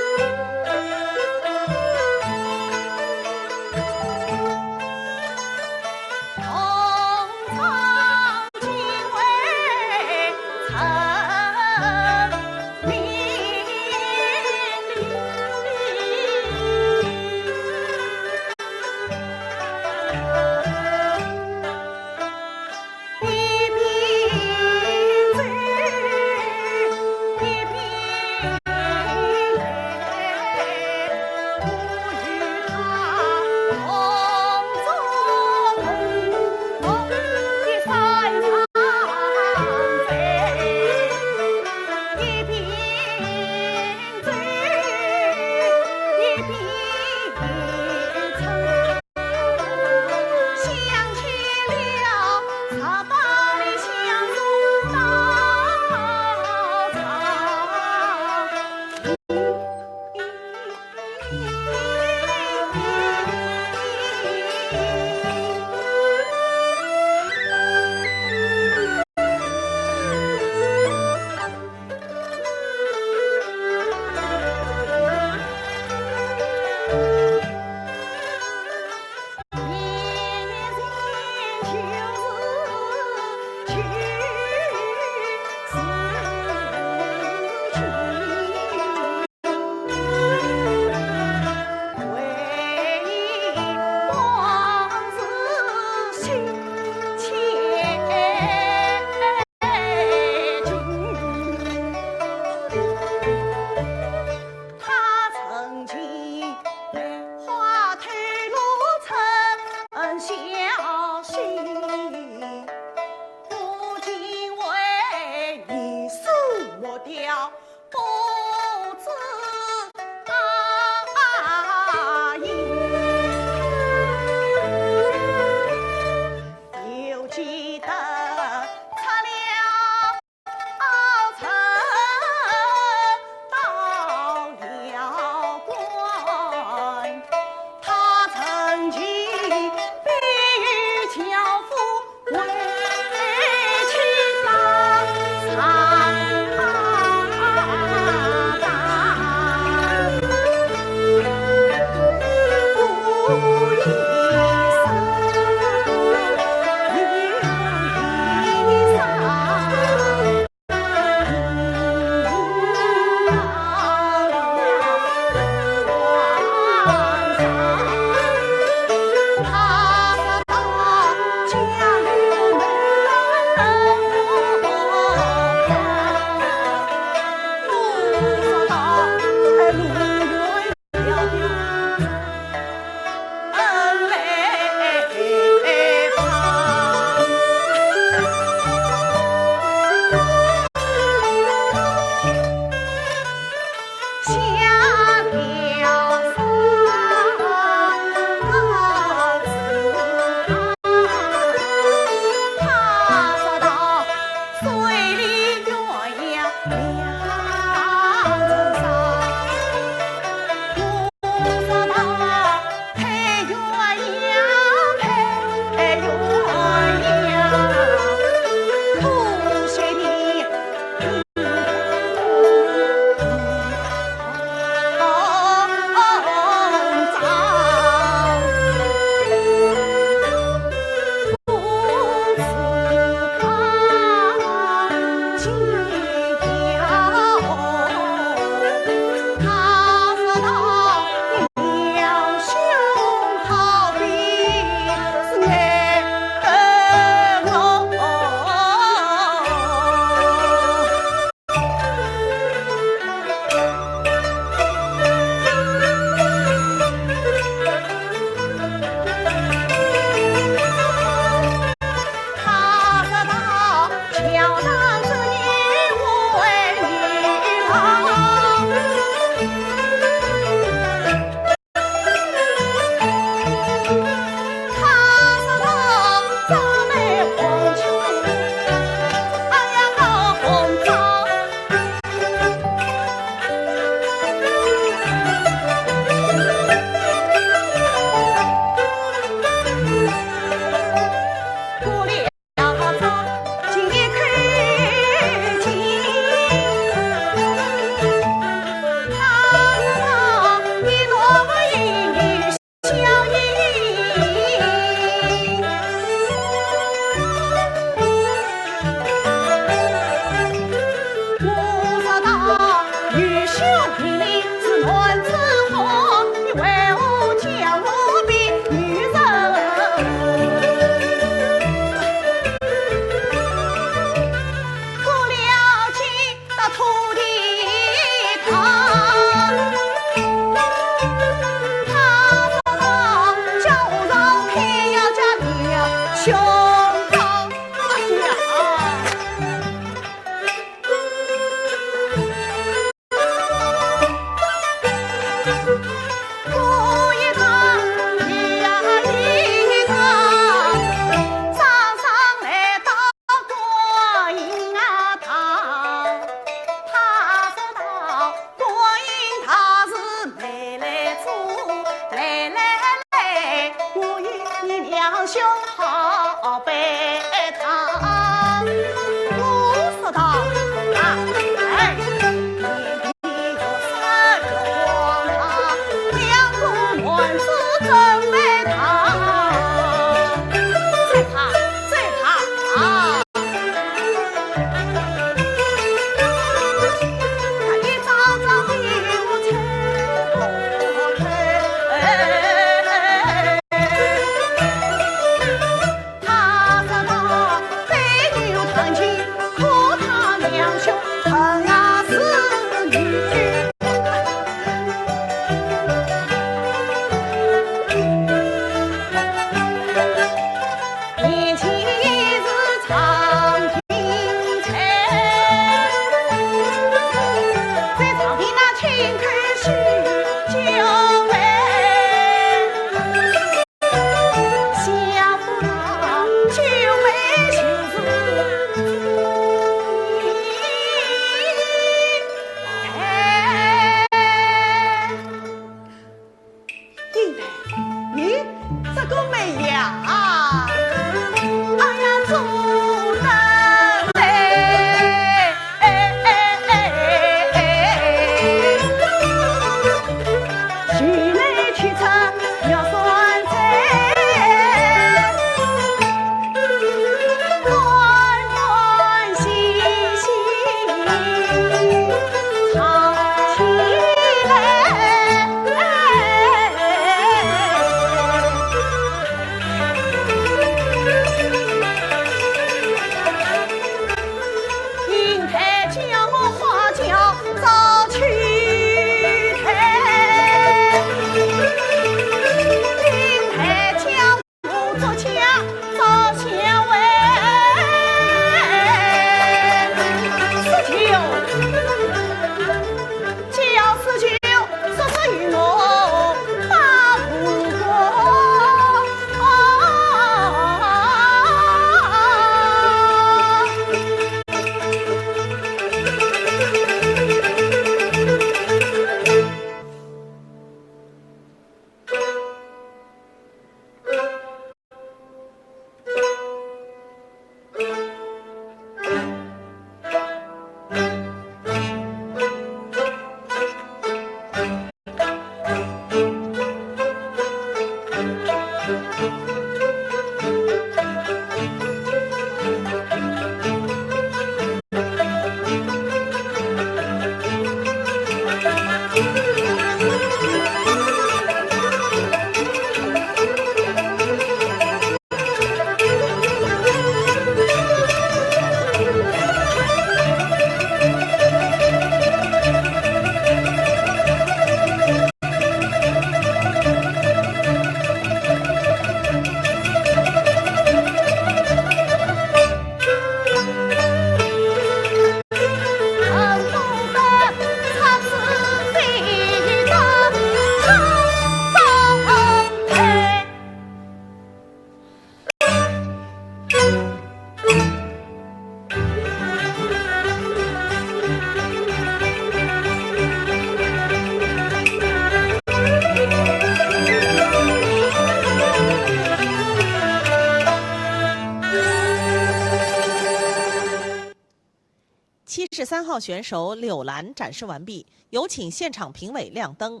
七十三号选手柳兰展示完毕，有请现场评委亮灯。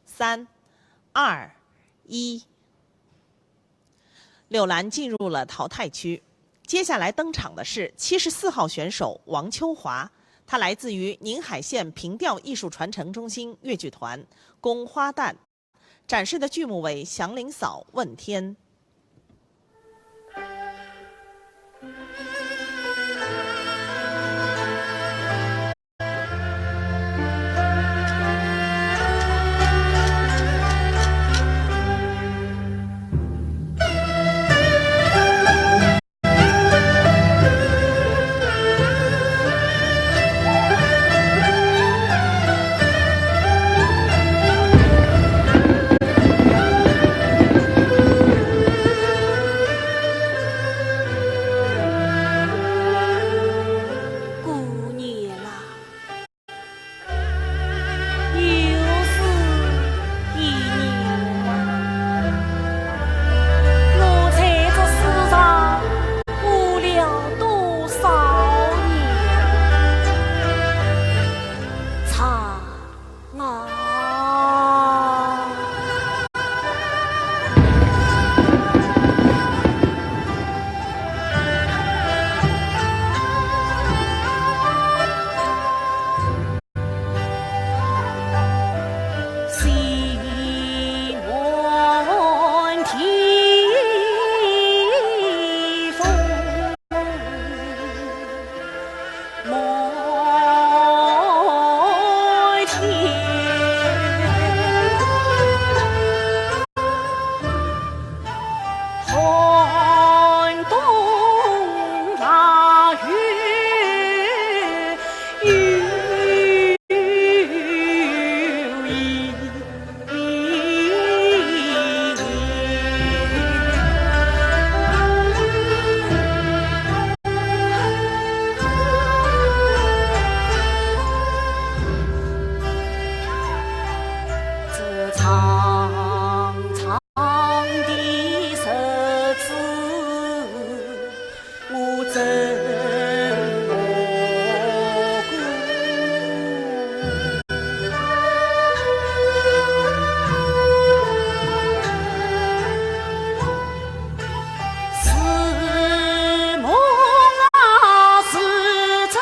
三、二、一。柳兰进入了淘汰区。接下来登场的是七十四号选手王秋华，他来自于宁海县凭调艺术传承中心越剧团，宫花旦。展示的剧目为《祥林嫂问天》。姑娘啊， 又是一年啊，我在这世上过了多少年？长啊！ 这长长的日子， 我怎么过？是梦啊，是真？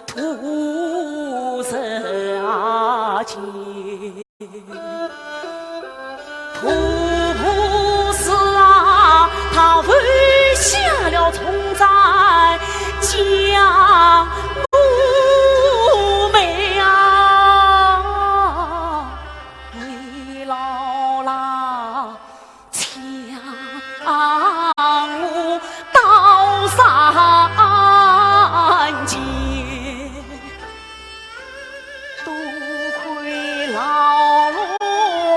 土石啊，土石啊，他为下了重担将我妹啊，为老啦。 将我刀山前，多亏老罗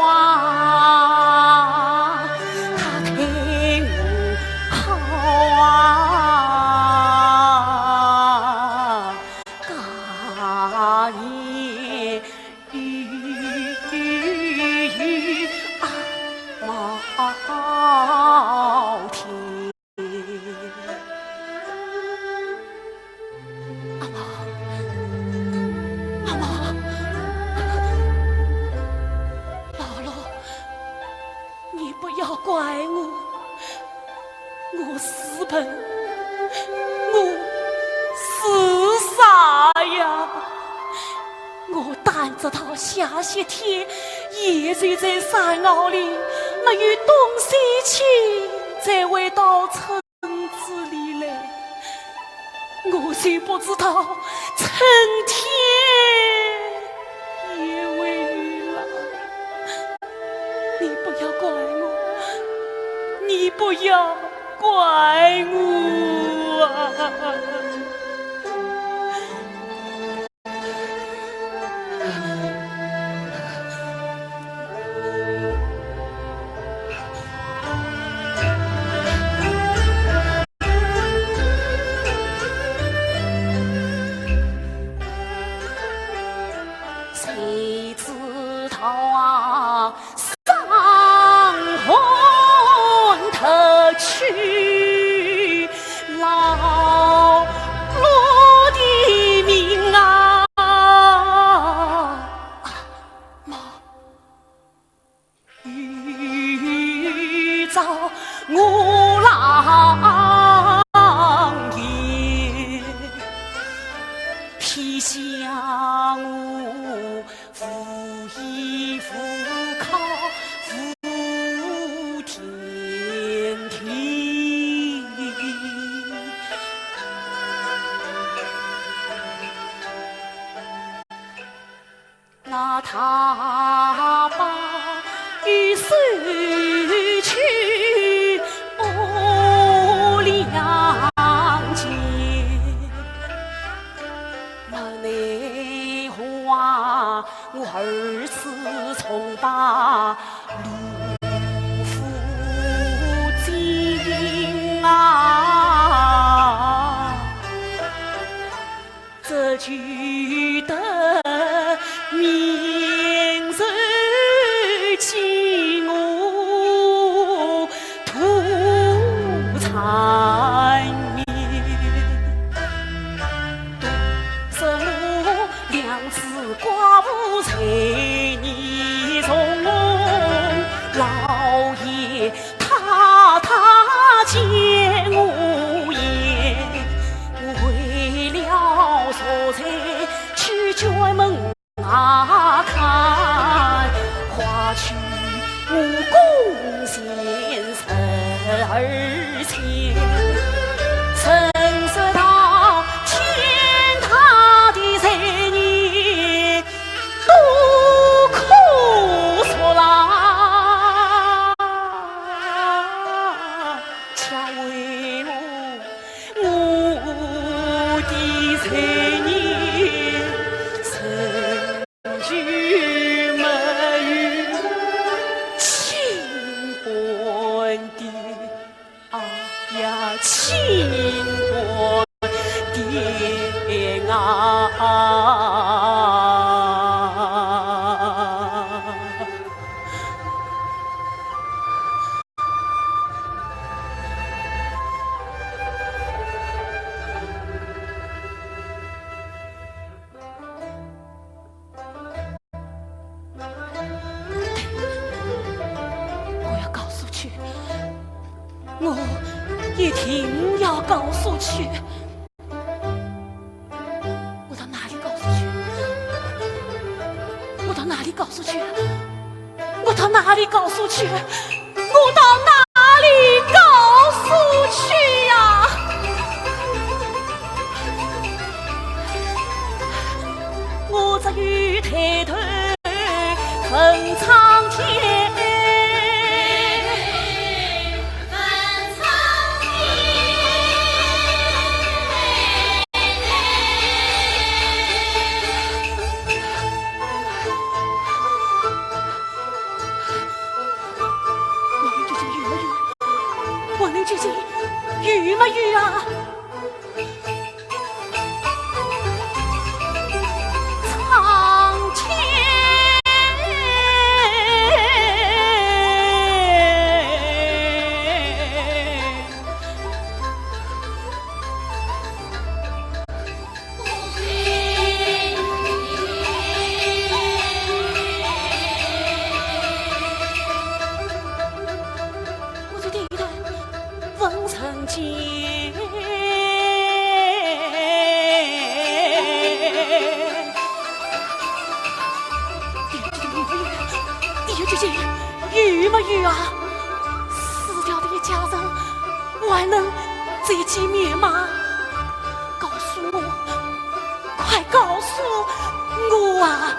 啊，他替我好啊，家业 阿毛，阿毛，老罗，你不要怪我。 我私奔，我自杀呀！我担着他下雪天，夜宿在山坳里，没有东西吃，才回到村子里来。 我就不知道春天也未来。你不要怪我，你不要怪我啊！ 谁知道啊，伤寒得去老罗的命啊！啊，妈。 有朝我郎也，撇下我无依无靠无天地。 那他把一手去哦，两肩，没奈何啊，我二次重把罗浮进啊。 这就得命人见我吐惨面。说我两次寡妇在你中，老爷 太太见我也，我为了坐在九泉门外看，花去武功前十二千，曾说到天大的罪孽 都可恕啦，却为我，我的罪孽，成就没有清官的。 哎呀，清官的啊！我要告诉去，我一定要告诉去。诉去？我到哪里告诉去？我到哪里告诉去呀？我只有抬头问苍天。 王林究竟有没有？王林究竟有没有啊？ 苍天！我就点一头，问人间。 第二句有没有？第二句有没有啊？死掉的一家人还能再见面吗？告诉我，快告诉我啊！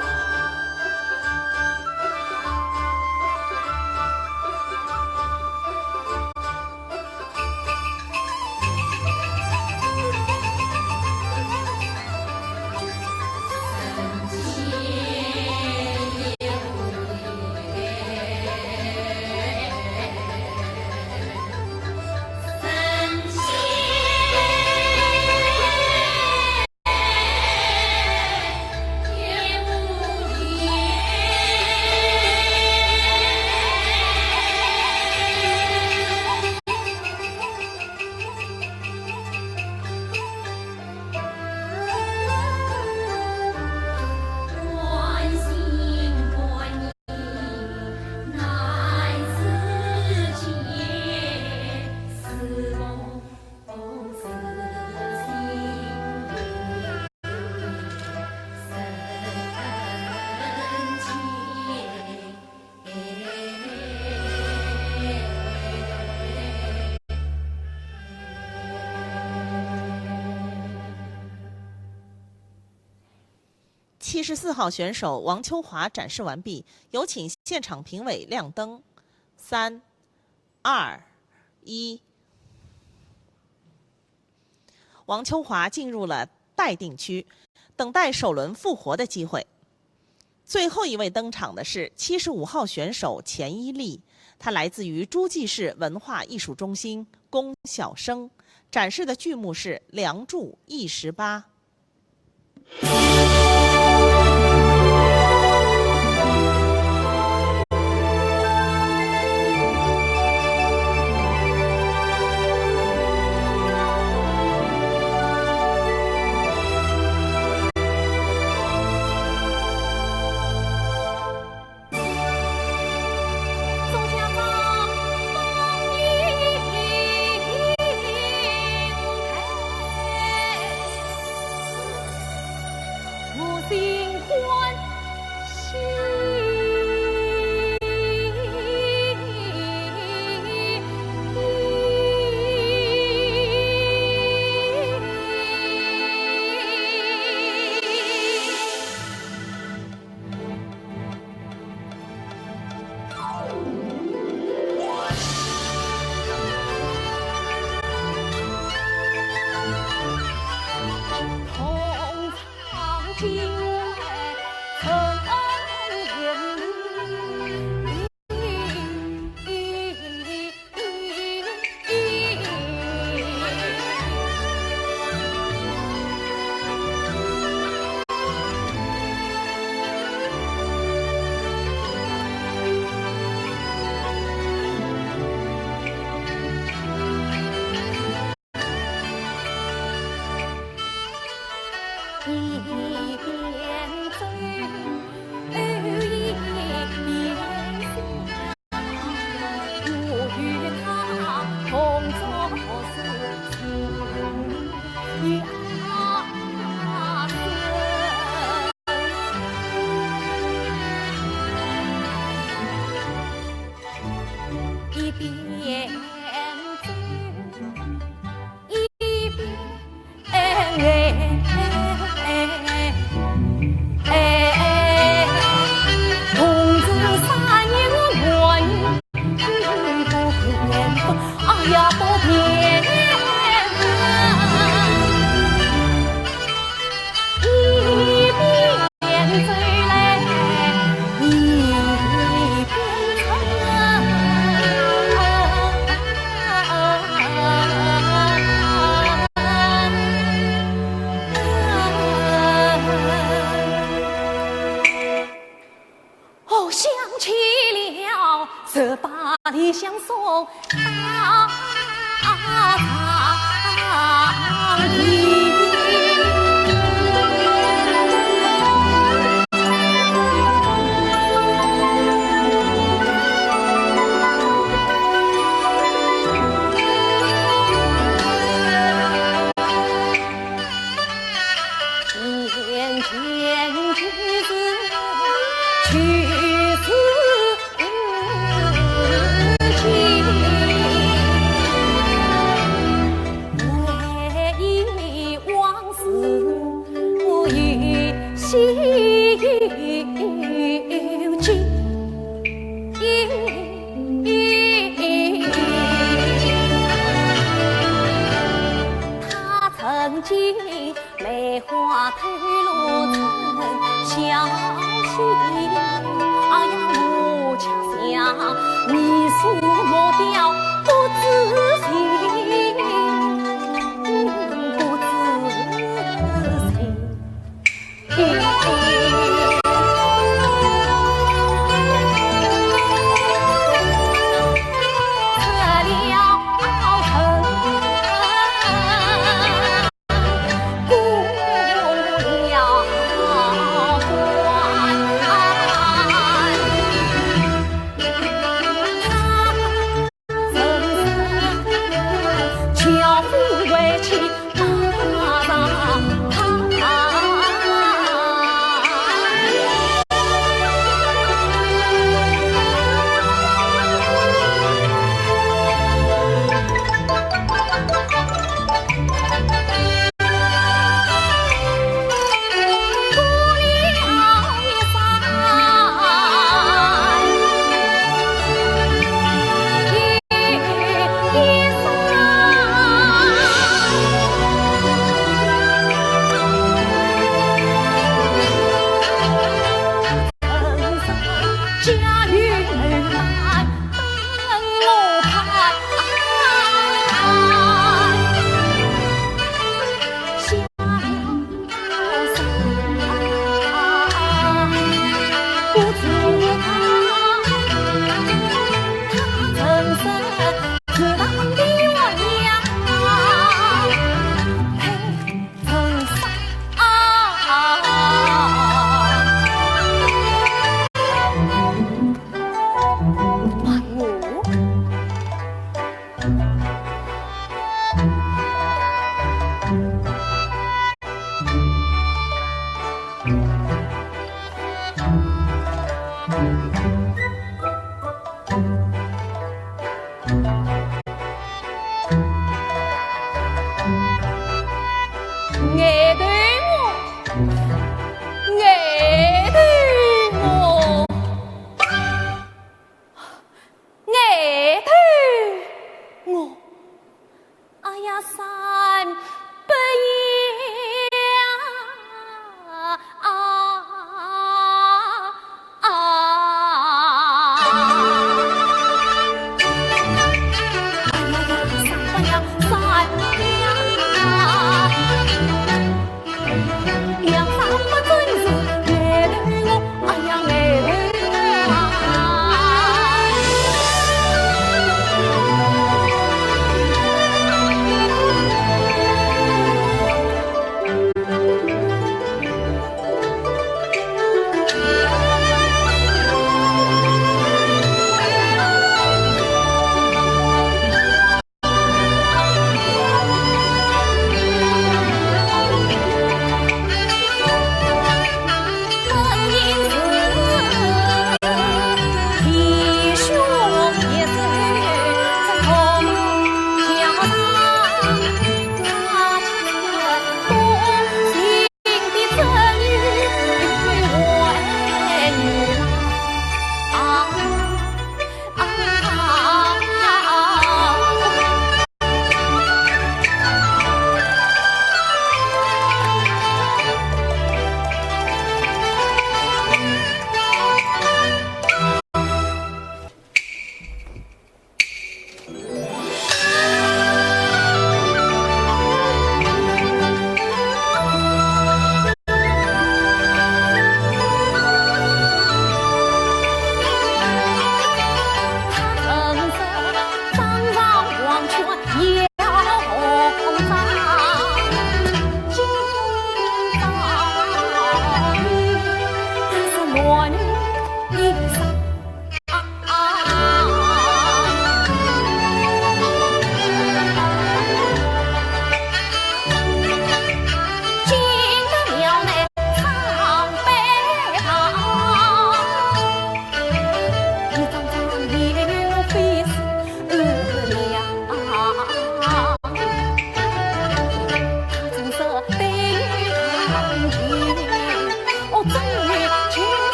七十四号选手王秋华展示完毕，有请现场评委亮灯。三、二、一。王秋华进入了待定区，等待首轮复活的机会。最后一位登场的是七十五号选手钱一丽，她来自于诸暨市文化艺术中心，宫小生，展示的剧目是《梁祝》一十八。相送到长亭。眼前就是去世 回忆往事依稀记。他曾经 梅花吐露成小溪。哎呀，我家乡，你是我的不知情，不知情。哎呀，三伯爷啊，啊，啊。哎呀呀，三伯爷，三伯爷啊。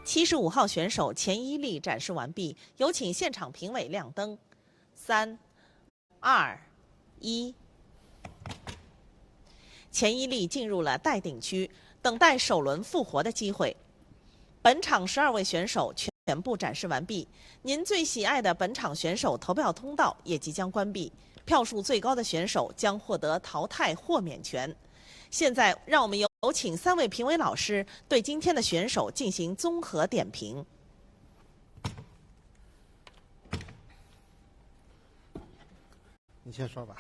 七十五号选手钱一丽展示完毕，有请现场评委亮灯。三、二、一。钱一丽进入了待定区，等待首轮复活的机会。本场十二位选手全部展示完毕，您最喜爱的本场选手投票通道也即将关闭，票数最高的选手将获得淘汰豁免权。现在，让我们有请三位评委老师对今天的选手进行综合点评。你先说吧。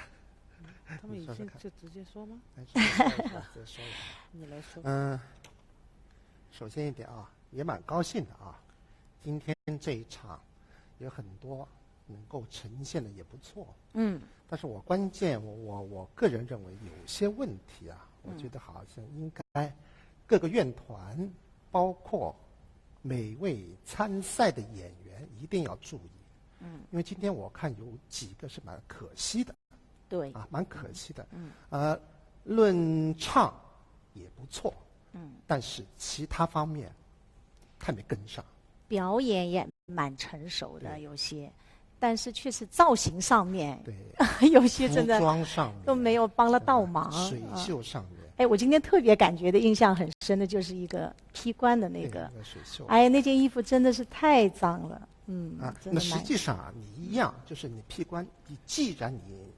他们已经就直接说吗？哎，直接说一下，直接说一下。你来说。嗯，首先一点啊，也蛮高兴的啊。今天这一场有很多能够呈现的也不错，嗯，但是我关键我我我个人认为有些问题啊，我觉得好像应该各个院团，包括每位参赛的演员一定要注意，嗯，因为今天我看有几个是蛮可惜的，对，啊，蛮可惜的，嗯，呃，论唱也不错，嗯，但是其他方面太没跟上。表演也蛮成熟的，对有些，但是确实造型上面，对，有些真的服装上面都没有帮了倒忙。水啊袖上面，哎，我今天特别感觉的印象很深的就是一个披冠的那对个，那个水袖，哎，那件衣服真的是太脏了，嗯，啊，真的蛮那实际上啊，你一样，就是你披冠，你既然你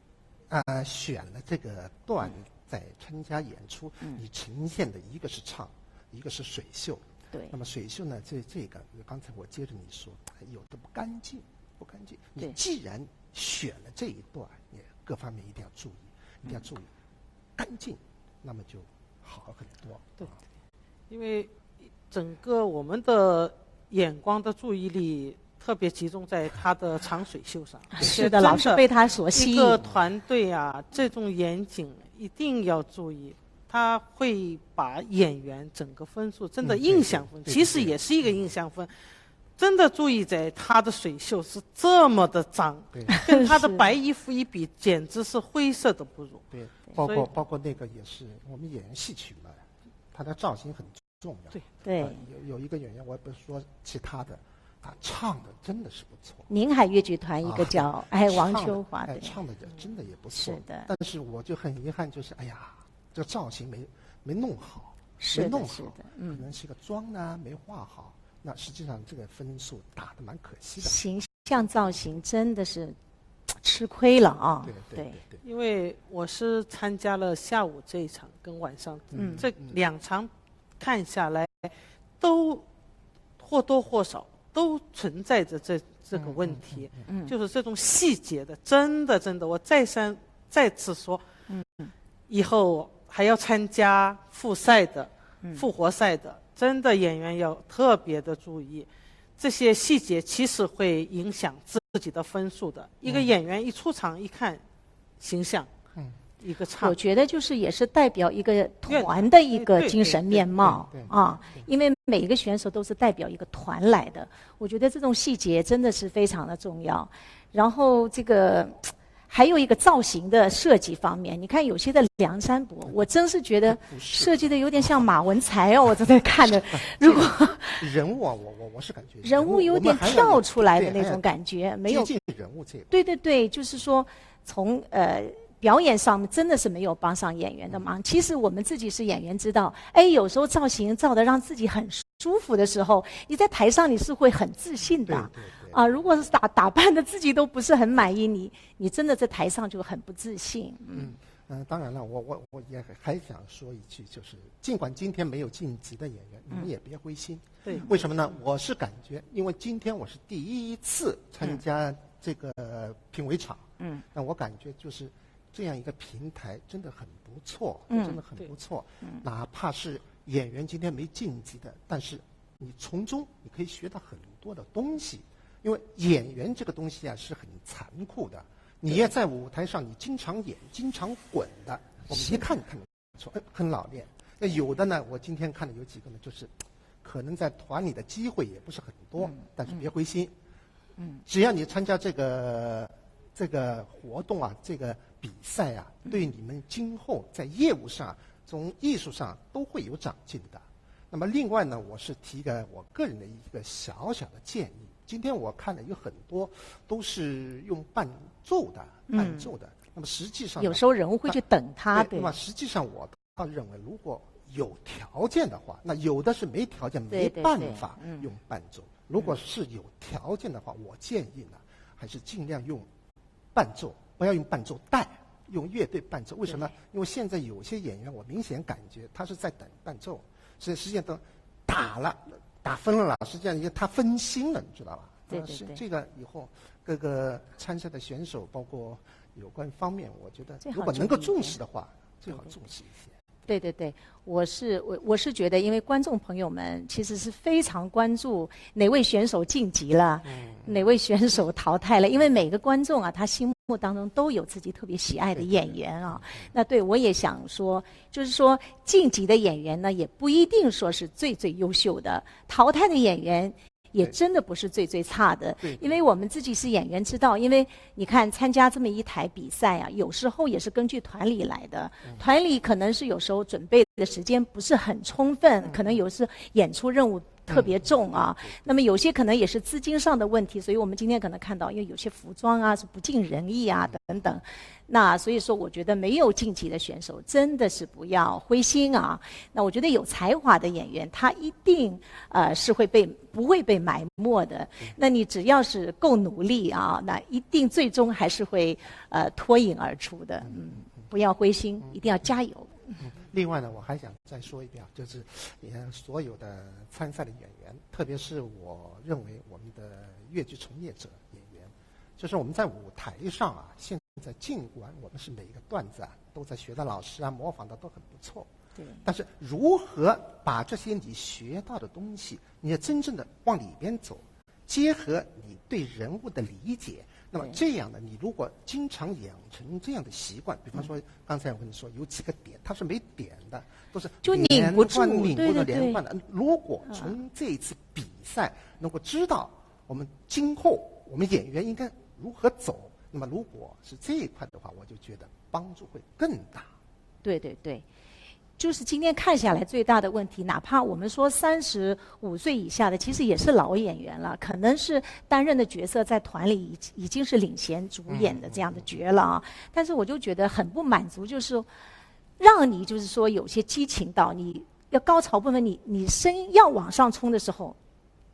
啊、选了这个段在参加演出，你呈现的一个是唱，一个是水袖。对那么水袖呢，这这个刚才我接着你说，有的不干净，不干净。你对既然选了这一段，你各方面一定要注意，一定要注意，干净，那么就好很多。对啊因为整个我们的眼光的注意力特别集中在他的长水袖上。是的，真老是被他所吸引。一个团队啊，这种严谨一定要注意，他会把演员整个分数真的嗯对印象分，对对其实也是一个印象分。真的注意在他的水袖是这么的脏，对跟他的是白衣服一比，简直是灰色都不如。对，包所以括包括那个也是我们演员戏曲嘛，它的造型很重要。对对啊，有有一个演员，我也不说其他的，他唱的真的是不错。宁海越剧团一个叫、啊哎王唱的秋华，哎对，唱的也真的也不错。是的但是我就很遗憾，就是哎呀，这造型没没弄好，是的没弄好，是的嗯可能是个妆呢没画好，那实际上这个分数打的蛮可惜的。形象造型真的是吃亏了啊。对对对对，因为我是参加了下午这一场跟晚上，嗯这两场看下来，都或多或少都存在着这这个问题，嗯就是这种细节的，真的真的，我再三再次说，嗯，以后还要参加复赛的、复活赛的，真的演员要特别的注意，这些细节其实会影响自己的分数的。一个演员一出场一看，形象，嗯一个差我。觉得就是也是代表一个院团的一个对对精神面貌对对啊，因为每一个选手都是代表一个团来的，我觉得这种细节真的是非常的重要。然后这个还有一个造型的设计方面，你看有些的梁山伯，我真是觉得不是设计的有点像马文才哦，我正在看的。如果人物啊，我我我是感觉人物有点我们还要有跳出来的那种对还要感觉，没有接近人物这个。对对对，就是说从呃表演上真的是没有帮上演员的忙。其实我们自己是演员，知道，哎，有时候造型照的让自己很舒服的时候，你在台上你是会很自信的对对对啊。如果是打打扮的自己都不是很满意，你你真的在台上就很不自信。嗯，嗯，当然了，我我我也还想说一句，就是尽管今天没有晋级的演员，你们也别灰心。对为什么呢？我是感觉，因为今天我是第一次参加这个评委场，嗯，那我感觉就是这样一个平台真的很不错，嗯真的很不错。哪怕是演员今天没晋级的，但是你从中你可以学到很多的东西，因为演员这个东西啊是很残酷的，你也在舞台上，你经常演、经常滚的，我们一看看得出，哎，很老练。那有的呢，我今天看的有几个呢，就是可能在团里的机会也不是很多，嗯但是别灰心。嗯只要你参加这个这个活动啊，这个比赛啊，对你们今后在业务上、从艺术上都会有长进的。那么另外呢，我是提个我个人的一个小小的建议。今天我看了有很多都是用伴奏的，嗯伴奏的。那么实际上呢有时候人物会去等他，对，那么实际上我倒认为，如果有条件的话，那有的是没条件、对没办法用伴奏。如果是有条件的话，我建议呢，还是尽量用伴奏，不要用伴奏带，用乐队伴奏。为什么？因为现在有些演员，我明显感觉他是在等伴奏，是实际上都打了，打分了，实际上已经他分心了，你知道吧？对对对呃是这个以后各个参赛的选手，包括有关方面，我觉得最好如果能够注意一点重视的话，最好重视一些。对对对，我是我我是觉得，因为观众朋友们其实是非常关注哪位选手晋级了，哪位选手淘汰了，因为每个观众啊，他心目当中都有自己特别喜爱的演员啊。那对我也想说，就是说晋级的演员呢，也不一定说是最最优秀的，淘汰的演员也对真的不是最最差的，对因为我们自己是演员知道，因为你看参加这么一台比赛啊，有时候也是根据团里来的，团里可能是有时候准备的时间不是很充分，可能有时演出任务特别重啊。那么有些可能也是资金上的问题，所以我们今天可能看到，因为有些服装啊是不尽人意啊等等。那所以说，我觉得没有晋级的选手真的是不要灰心啊。那我觉得有才华的演员，他一定呃是会被不会被埋没的。那你只要是够努力啊，那一定最终还是会呃脱颖而出的。嗯，不要灰心，一定要加油。另外呢，我还想再说一遍啊，就是你看所有的参赛的演员，特别是我认为我们的越剧从业者演员，就是我们在舞台上啊，现在尽管我们是每一个段子啊都在学的老师啊，模仿的都很不错，对，但是如何把这些你学到的东西，你要真正的往里边走，结合你对人物的理解，那么对这样呢，你如果经常养成这样的习惯，比方说刚才我跟你说有几个点，它是没点的，都是就连拧不住贯拧不住对对对连贯的。如果从这一次比赛能够知道我们今后我们演员应该如何走，那么如果是这一块的话，我就觉得帮助会更大。对对对，就是今天看下来最大的问题，哪怕我们说三十五岁以下的，其实也是老演员了，可能是担任的角色在团里已已经是领衔主演的这样的角了啊。但是我就觉得很不满足，就是让你就是说有些激情到你要高潮部分，你你声音要往上冲的时候，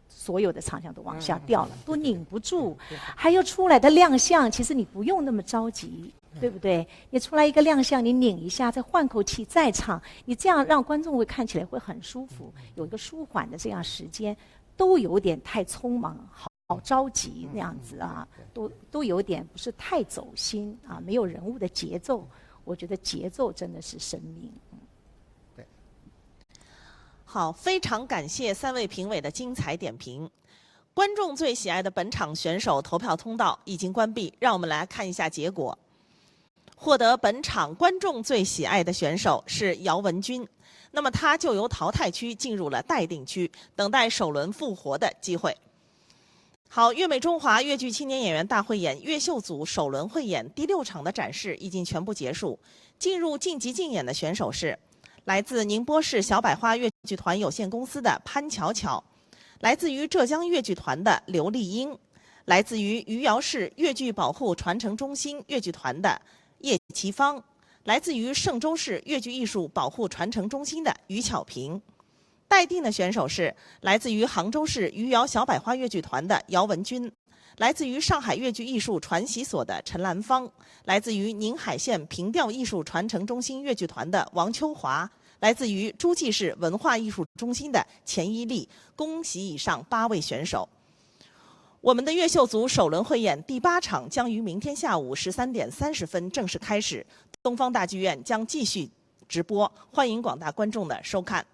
所有的唱腔都往下掉了，都拧不住，还要出来的亮相，其实你不用那么着急。对不对？你出来一个亮相，你拧一下，再换口气再唱，你这样让观众会看起来会很舒服，有一个舒缓的这样时间，都有点太匆忙，好好着急那样子啊，都都有点不是太走心啊，没有人物的节奏。我觉得节奏真的是生命。好，非常感谢三位评委的精彩点评。观众最喜爱的本场选手投票通道已经关闭，让我们来看一下结果。获得本场观众最喜爱的选手是姚文君，那么他就由淘汰区进入了待定区，等待首轮复活的机会。好，越美中华越剧青年演员大汇演越秀组首轮汇演第六场的展示已经全部结束。进入晋级竞演的选手是来自宁波市小百花越剧团有限公司的潘巧巧，来自于浙江越剧团的刘丽英，来自于余姚市越剧保护传承中心越剧团的叶奇芳，来自于嵊州市越剧艺术保护传承中心的于巧萍。待定的选手是来自于杭州市余姚小百花越剧团的姚文君，来自于上海越剧艺术传习所的陈兰芳，来自于宁海县凭调艺术传承中心越剧团的王秋华，来自于诸暨市文化艺术中心的钱一丽。恭喜以上八位选手。我们的越秀组首轮汇演第八场将于明天下午十三点三十分正式开始，东方大剧院将继续直播，欢迎广大观众的收看。